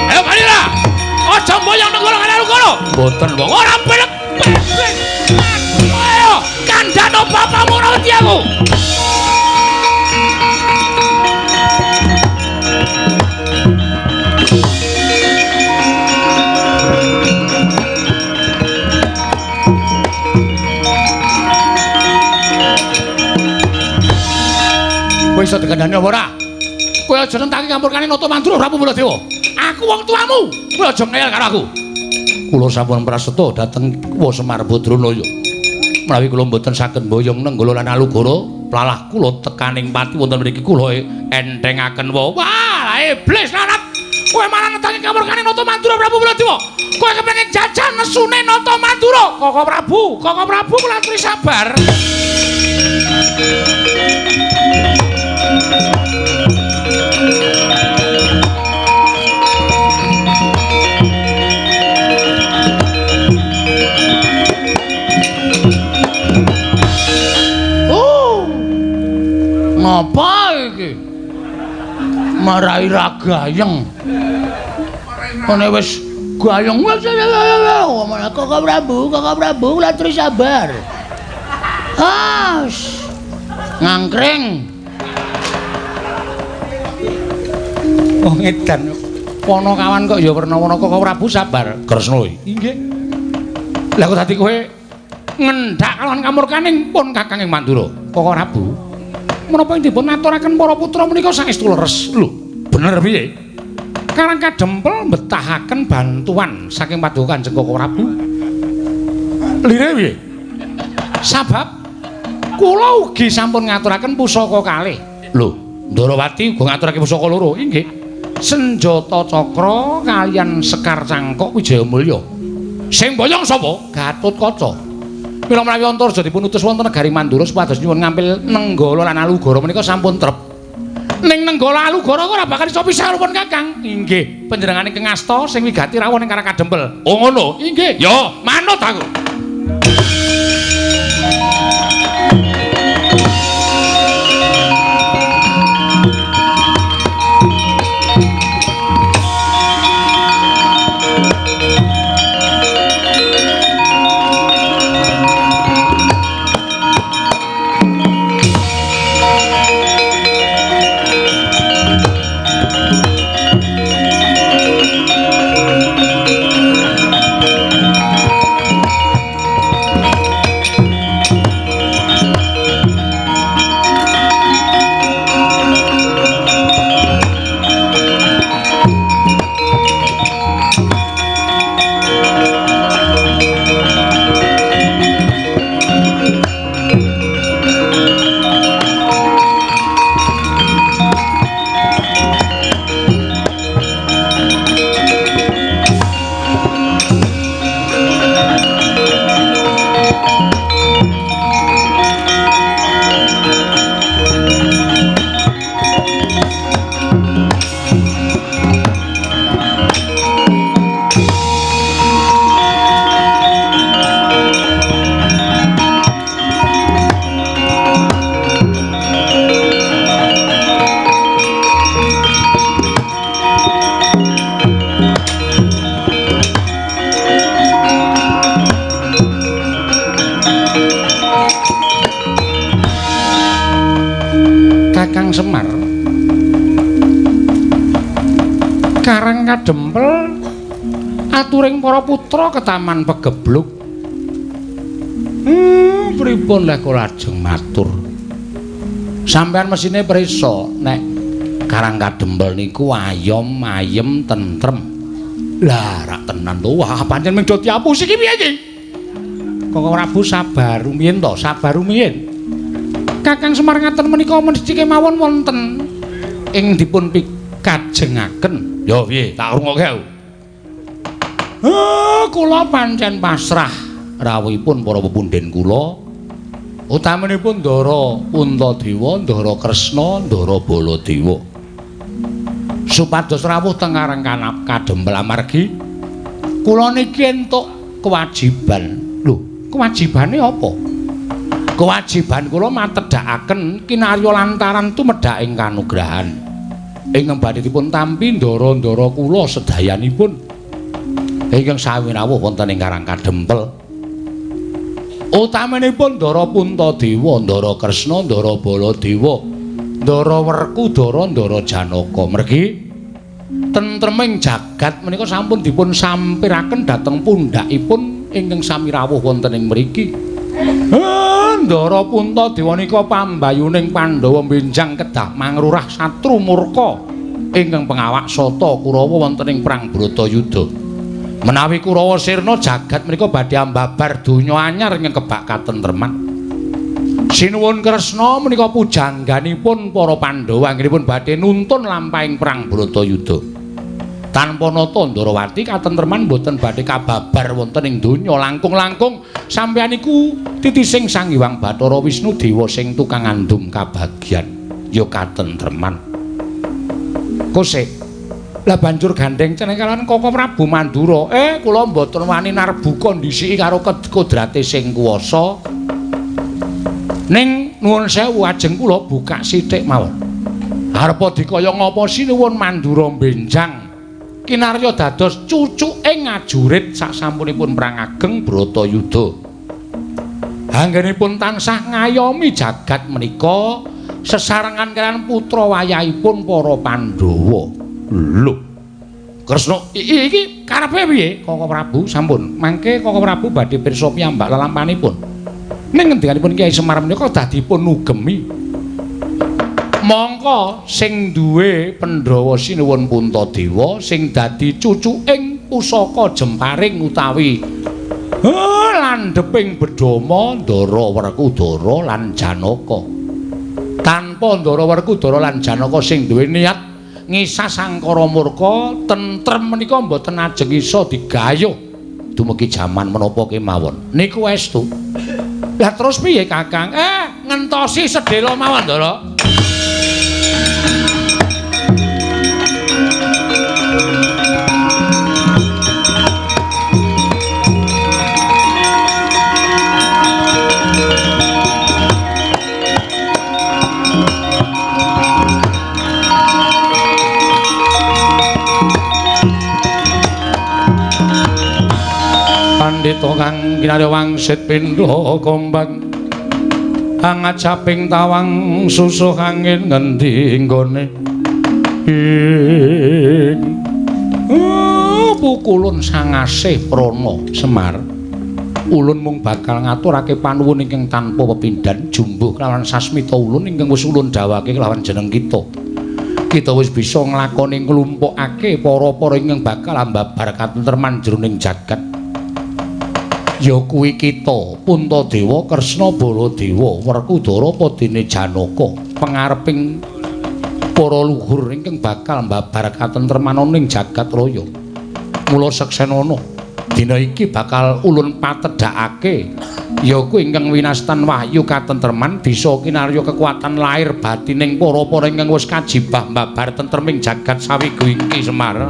Ayo bali lah. Aja mboyong Nenggala Kanalugara. Mboten, wo. Ora bener. Ayo, kandhano bapakmu ora wedi aku. Kowe iso dikandhani apa ora? Kowe aja nentang kamurkane Nata Mandura Prabu Baladewa. Aku wong tuamu. Kowe aja ngeyel karo aku. Kula sampun praseta dhateng Wa Semar Badranaya. Menawi kula mboten saged mboyong Nenggala lan Alugara, plalah kula tekaning pati wonten mriki kula entengaken wa. Wah, iblis larat. Kowe malah netangi kamurkane Nata Mandura Prabu Baladewa. Kowe kepengin jajan nesune Nata Mandura. Koko Prabu, Koko Prabu kula aturi sabar. Ngapa iki? Marai ra gayeng. Ngene wis gayeng wis Koko Prabu, Koko Prabu kula aturi sabar. Ah, ngangkring. Wong edan. Ponokawan kok ya werna-werna Koko Prabu sabar. Kresna. Inggih. Lah kok dadi kowe ngendhak kalawan kamurkaning pun Kakang ing Mandura. Koko Prabu. Menapa ing dipun aturaken para putra menika saestu leres. Lho, bener piye? Karang Kadempel mbetahaken bantuan saking Paduka Kanjeng Koko Prabu. Lire piye? Sabab kula ugi sampun ngaturaken pusaka kalih. Lho, Ndarawati uga ngaturake pusaka loro. Inggih. Senjata cakra kaliyan Sekar Cangkok Wijayamulya. Sing boyong sapa? Gatotkaca. Mila menawi Antarja dipun utus wonten negari Mandura supados nyuwun ngampil Nenggala lan Alugara menika sampun trep. Ning Nenggala Alugara ora bakal iso pisah pun Kakang. Inggih, panjenengane ingkang asta sing wigati rawuh ning Karang Kadempel. Oh ngono. Inggih. Ya, manut aku. Kakang Semar. Karang Kadempel Aturing para putra ketaman pegebluk. Pripun lek kula lajeng matur? Sampeyan mesine prisa nek Karang Kadempel niku ayom ayem tentrem. Lah rak tenan to. Wah, pancen mung do diapusi iki piye iki? Koko Prabu sabar rumiyin to, sabar rumiyin. Kakang Semar ngaten menika mesti kemawon wonten ing dipun pikajengaken. Ya piye? Tak rungokke aku. Kula pancen pasrah rawuhipun para pepundhen kula. Utaminipun Ndara Puntadewa, Ndara Kresna, Ndara Baladewa. Supados rawuh teng Karang Kadempel amargi kula niki entuk kewajiban. Lho, kewajibane apa? Kewajiban kula matedhakaken kinarya lantaran tumedhak ing kanugrahan. Ingkang badhe dipun tampi ndara-ndara kula sedayanipun ingkang sami rawuh wonten ing Karang Kadempel. Utaminipun Ndara Puntadewa, Ndara Kresna, Ndara Baladewa, Ndara Werkudara, Ndara Janaka. Mergi tentreming jagat menika sampun dipun sampiraken dhateng pundhakipun ingkang sami rawuh wonten ing mriki. Ndara Puntadewa nika pambayuning Pandhawa benjang kedah mangrurah satru murka ingkang pengawak Sata Kurawa wonten ing perang Bratayuda. Menawi Kurawa sirna jagat menika badhe ambabar donya anyar ingkang kebak katentreman. Sinuwun Kresna menika pujangganipun para Pandhawa anggenipun badhe nuntun lampahing perang Bratayuda. Tanpa nata Ndarawati katentreman boten badhe kababar wonten ing donya langkung-langkung sampeyan iku titising Sang Hyang Bathara Wisnu Dewa sing tukang ngandum kabagyan ya katentreman. Kosek lah banjur gandeng ceneng kalawan Koko Prabu Mandura. Kula mboten wani narbuka ndhisiki karo kodrate sing kuwasa. Ning nuwun sewu ajeng kula buka sithik mawon. Arepa dikaya ngapa sinuwun Mandura benjang kinarya dados cucuke ngajurit sasampunipun perang ageng Bratayuda. Anggenipun tansah ngayomi jagat menika sesarengan kaliyan putra wayahipun para Pandhawa. Lho, Kresna iki karepe piye? Koko Prabu sampun mangke Koko Prabu badhe pirsa piyambak lelampanipun. Ning ngendikanipun Kyai Semar menika dadipun nugemi. Mongko sing duwe Pandhawa sinuwun Puntadewa sing dadi cucuking pusaka jemparing utawi landheping bedhama Ndara Werkudara lan Janaka. Tanpa Ndara Werkudara lan Janaka sing duwe niat ngisas angkara murka tentrem menika mboten ajeng iso digayuh dumugi jaman menapa kemawon. Niku estu. Lah terus piye Kakang? Ngentosi sedhela mawon, Ndara. Pandhita kang kinarya wangsit pindha kombang angajaping tawang susuh angin ngendi nggone ing pukulun sangasih prana Semar. Ulun mung bakal ngaturake panuwun ingkang tanpa pepindhan jumbuh kelawan sasmita ulun ingkang wis ulun dawake kelawan jeneng kita. Kita wis bisa nglakoni nglumpukake para-para ingkang bakal ambabar katentreman jroning jagat. Ya kuwi kita Puntadewa, Kresna, Baladewa, Werkudara padene Janaka, pangareping para luhur ingkang bakal mbabar katentreman ning jagat raya. Mula seksenana dina iki bakal ulun patedhakake ya kuwi ingkang winastan wahyu katentreman bisa kinarya kekuatan lahir batining para-para ingkang wis kajibah mbabar tentreming jagat sawigu iki Semar.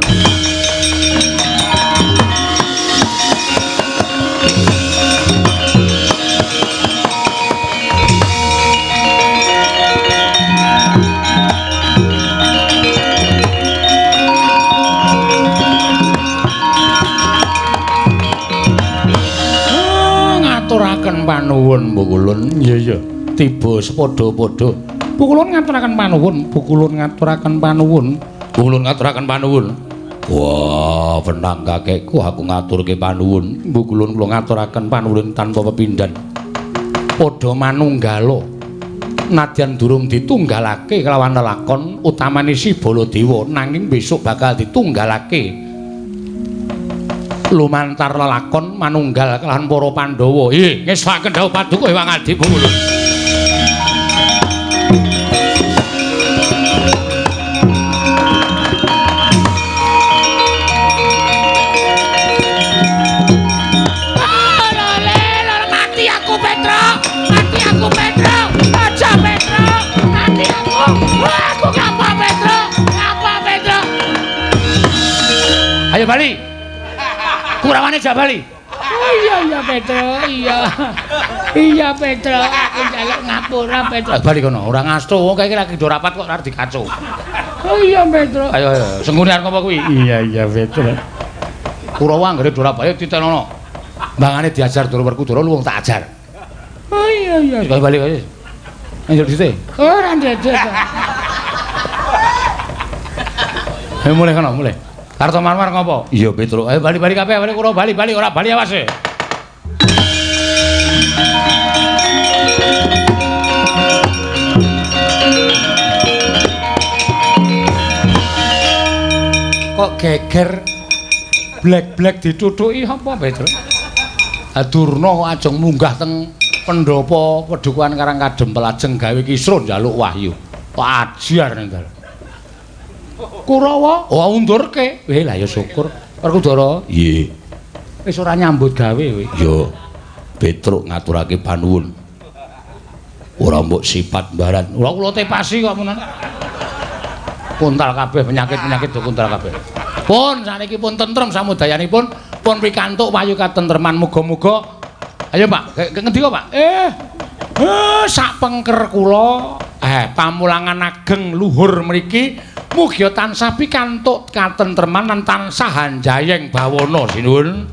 Ngaturaken panuwun Pukulun. Iya iya, tiba sepadha-padha. Pukulun ngaturaken panuwun, Pukulun ngaturaken panuwun, Pukulun ngaturaken panuwun. Wah, wenang kakekku aku ngaturke panuwun. Mbuh kulun kula ngaturaken panuwun tanpa pepindhan. Padha manunggala. Nadyan durung ditunggalake kelawan lelakon utamane si Baladewa, nanging besok bakal ditunggalake lumantar lelakon manunggal kelawan para Pandhawa. Nggih, ngestokaken dawuh paduka Hyang Adi Bungulu. Mati aku Petro, mati aku Petro, aja Petro, mati aku. Aku ngapa Petro, ngapa Petro? Ayo bali. Kurawane jak bali. Oh iya iya Petro, iya. Iya Petro, aku njaluk ngapura Petro. Bali kono, ora ngasto wong kae iki lagi do rapat kok arep dikaco. Oh iya Petro. Ayo ayo, senggune arep ngopo kuwi? Iya iya Petro. Kurawa anggere do rapat titenono. Mbangane diajar Ndara Werkudara luwung tak ajar. Oh iya iya. Wis bali wis. Anjur dite. Ora ndedek. Ayo mulih kono, mulih. Kartomarmar ngopo? Iya Petro. Ayo bali-bali kabeh, bali Kurawa bali-bali ora bali awas e. Kok geger blek-blek ditutuki apa Petro? Durna kok ajeng munggah teng pendhapa Pedukuhan Karangkadempel ajeng gawe kisruh njaluk wahyu. Kok ajar ning dalan. Kurawa, oh undurke. Weh lah ya syukur. Werkudara, nggih. Wis ora nyambut gawe kowe. Ya. Petruk ngaturake panuwun. Ora mbok sifat mbaran. Ora kula tepasi kok menan. Kuntal kabeh penyakit-penyakit do kuntal kabeh. Pun saniki pun tentrem samudayanipun, pun pikantuk wahyu katentreman muga-muga. Ayo Pak, ngendi kok Pak? Sak pengker kula, pamulangan ageng luhur mriki mugi tansah pikantuk katentreman lan tansah hanjayeng bawana sinuwun.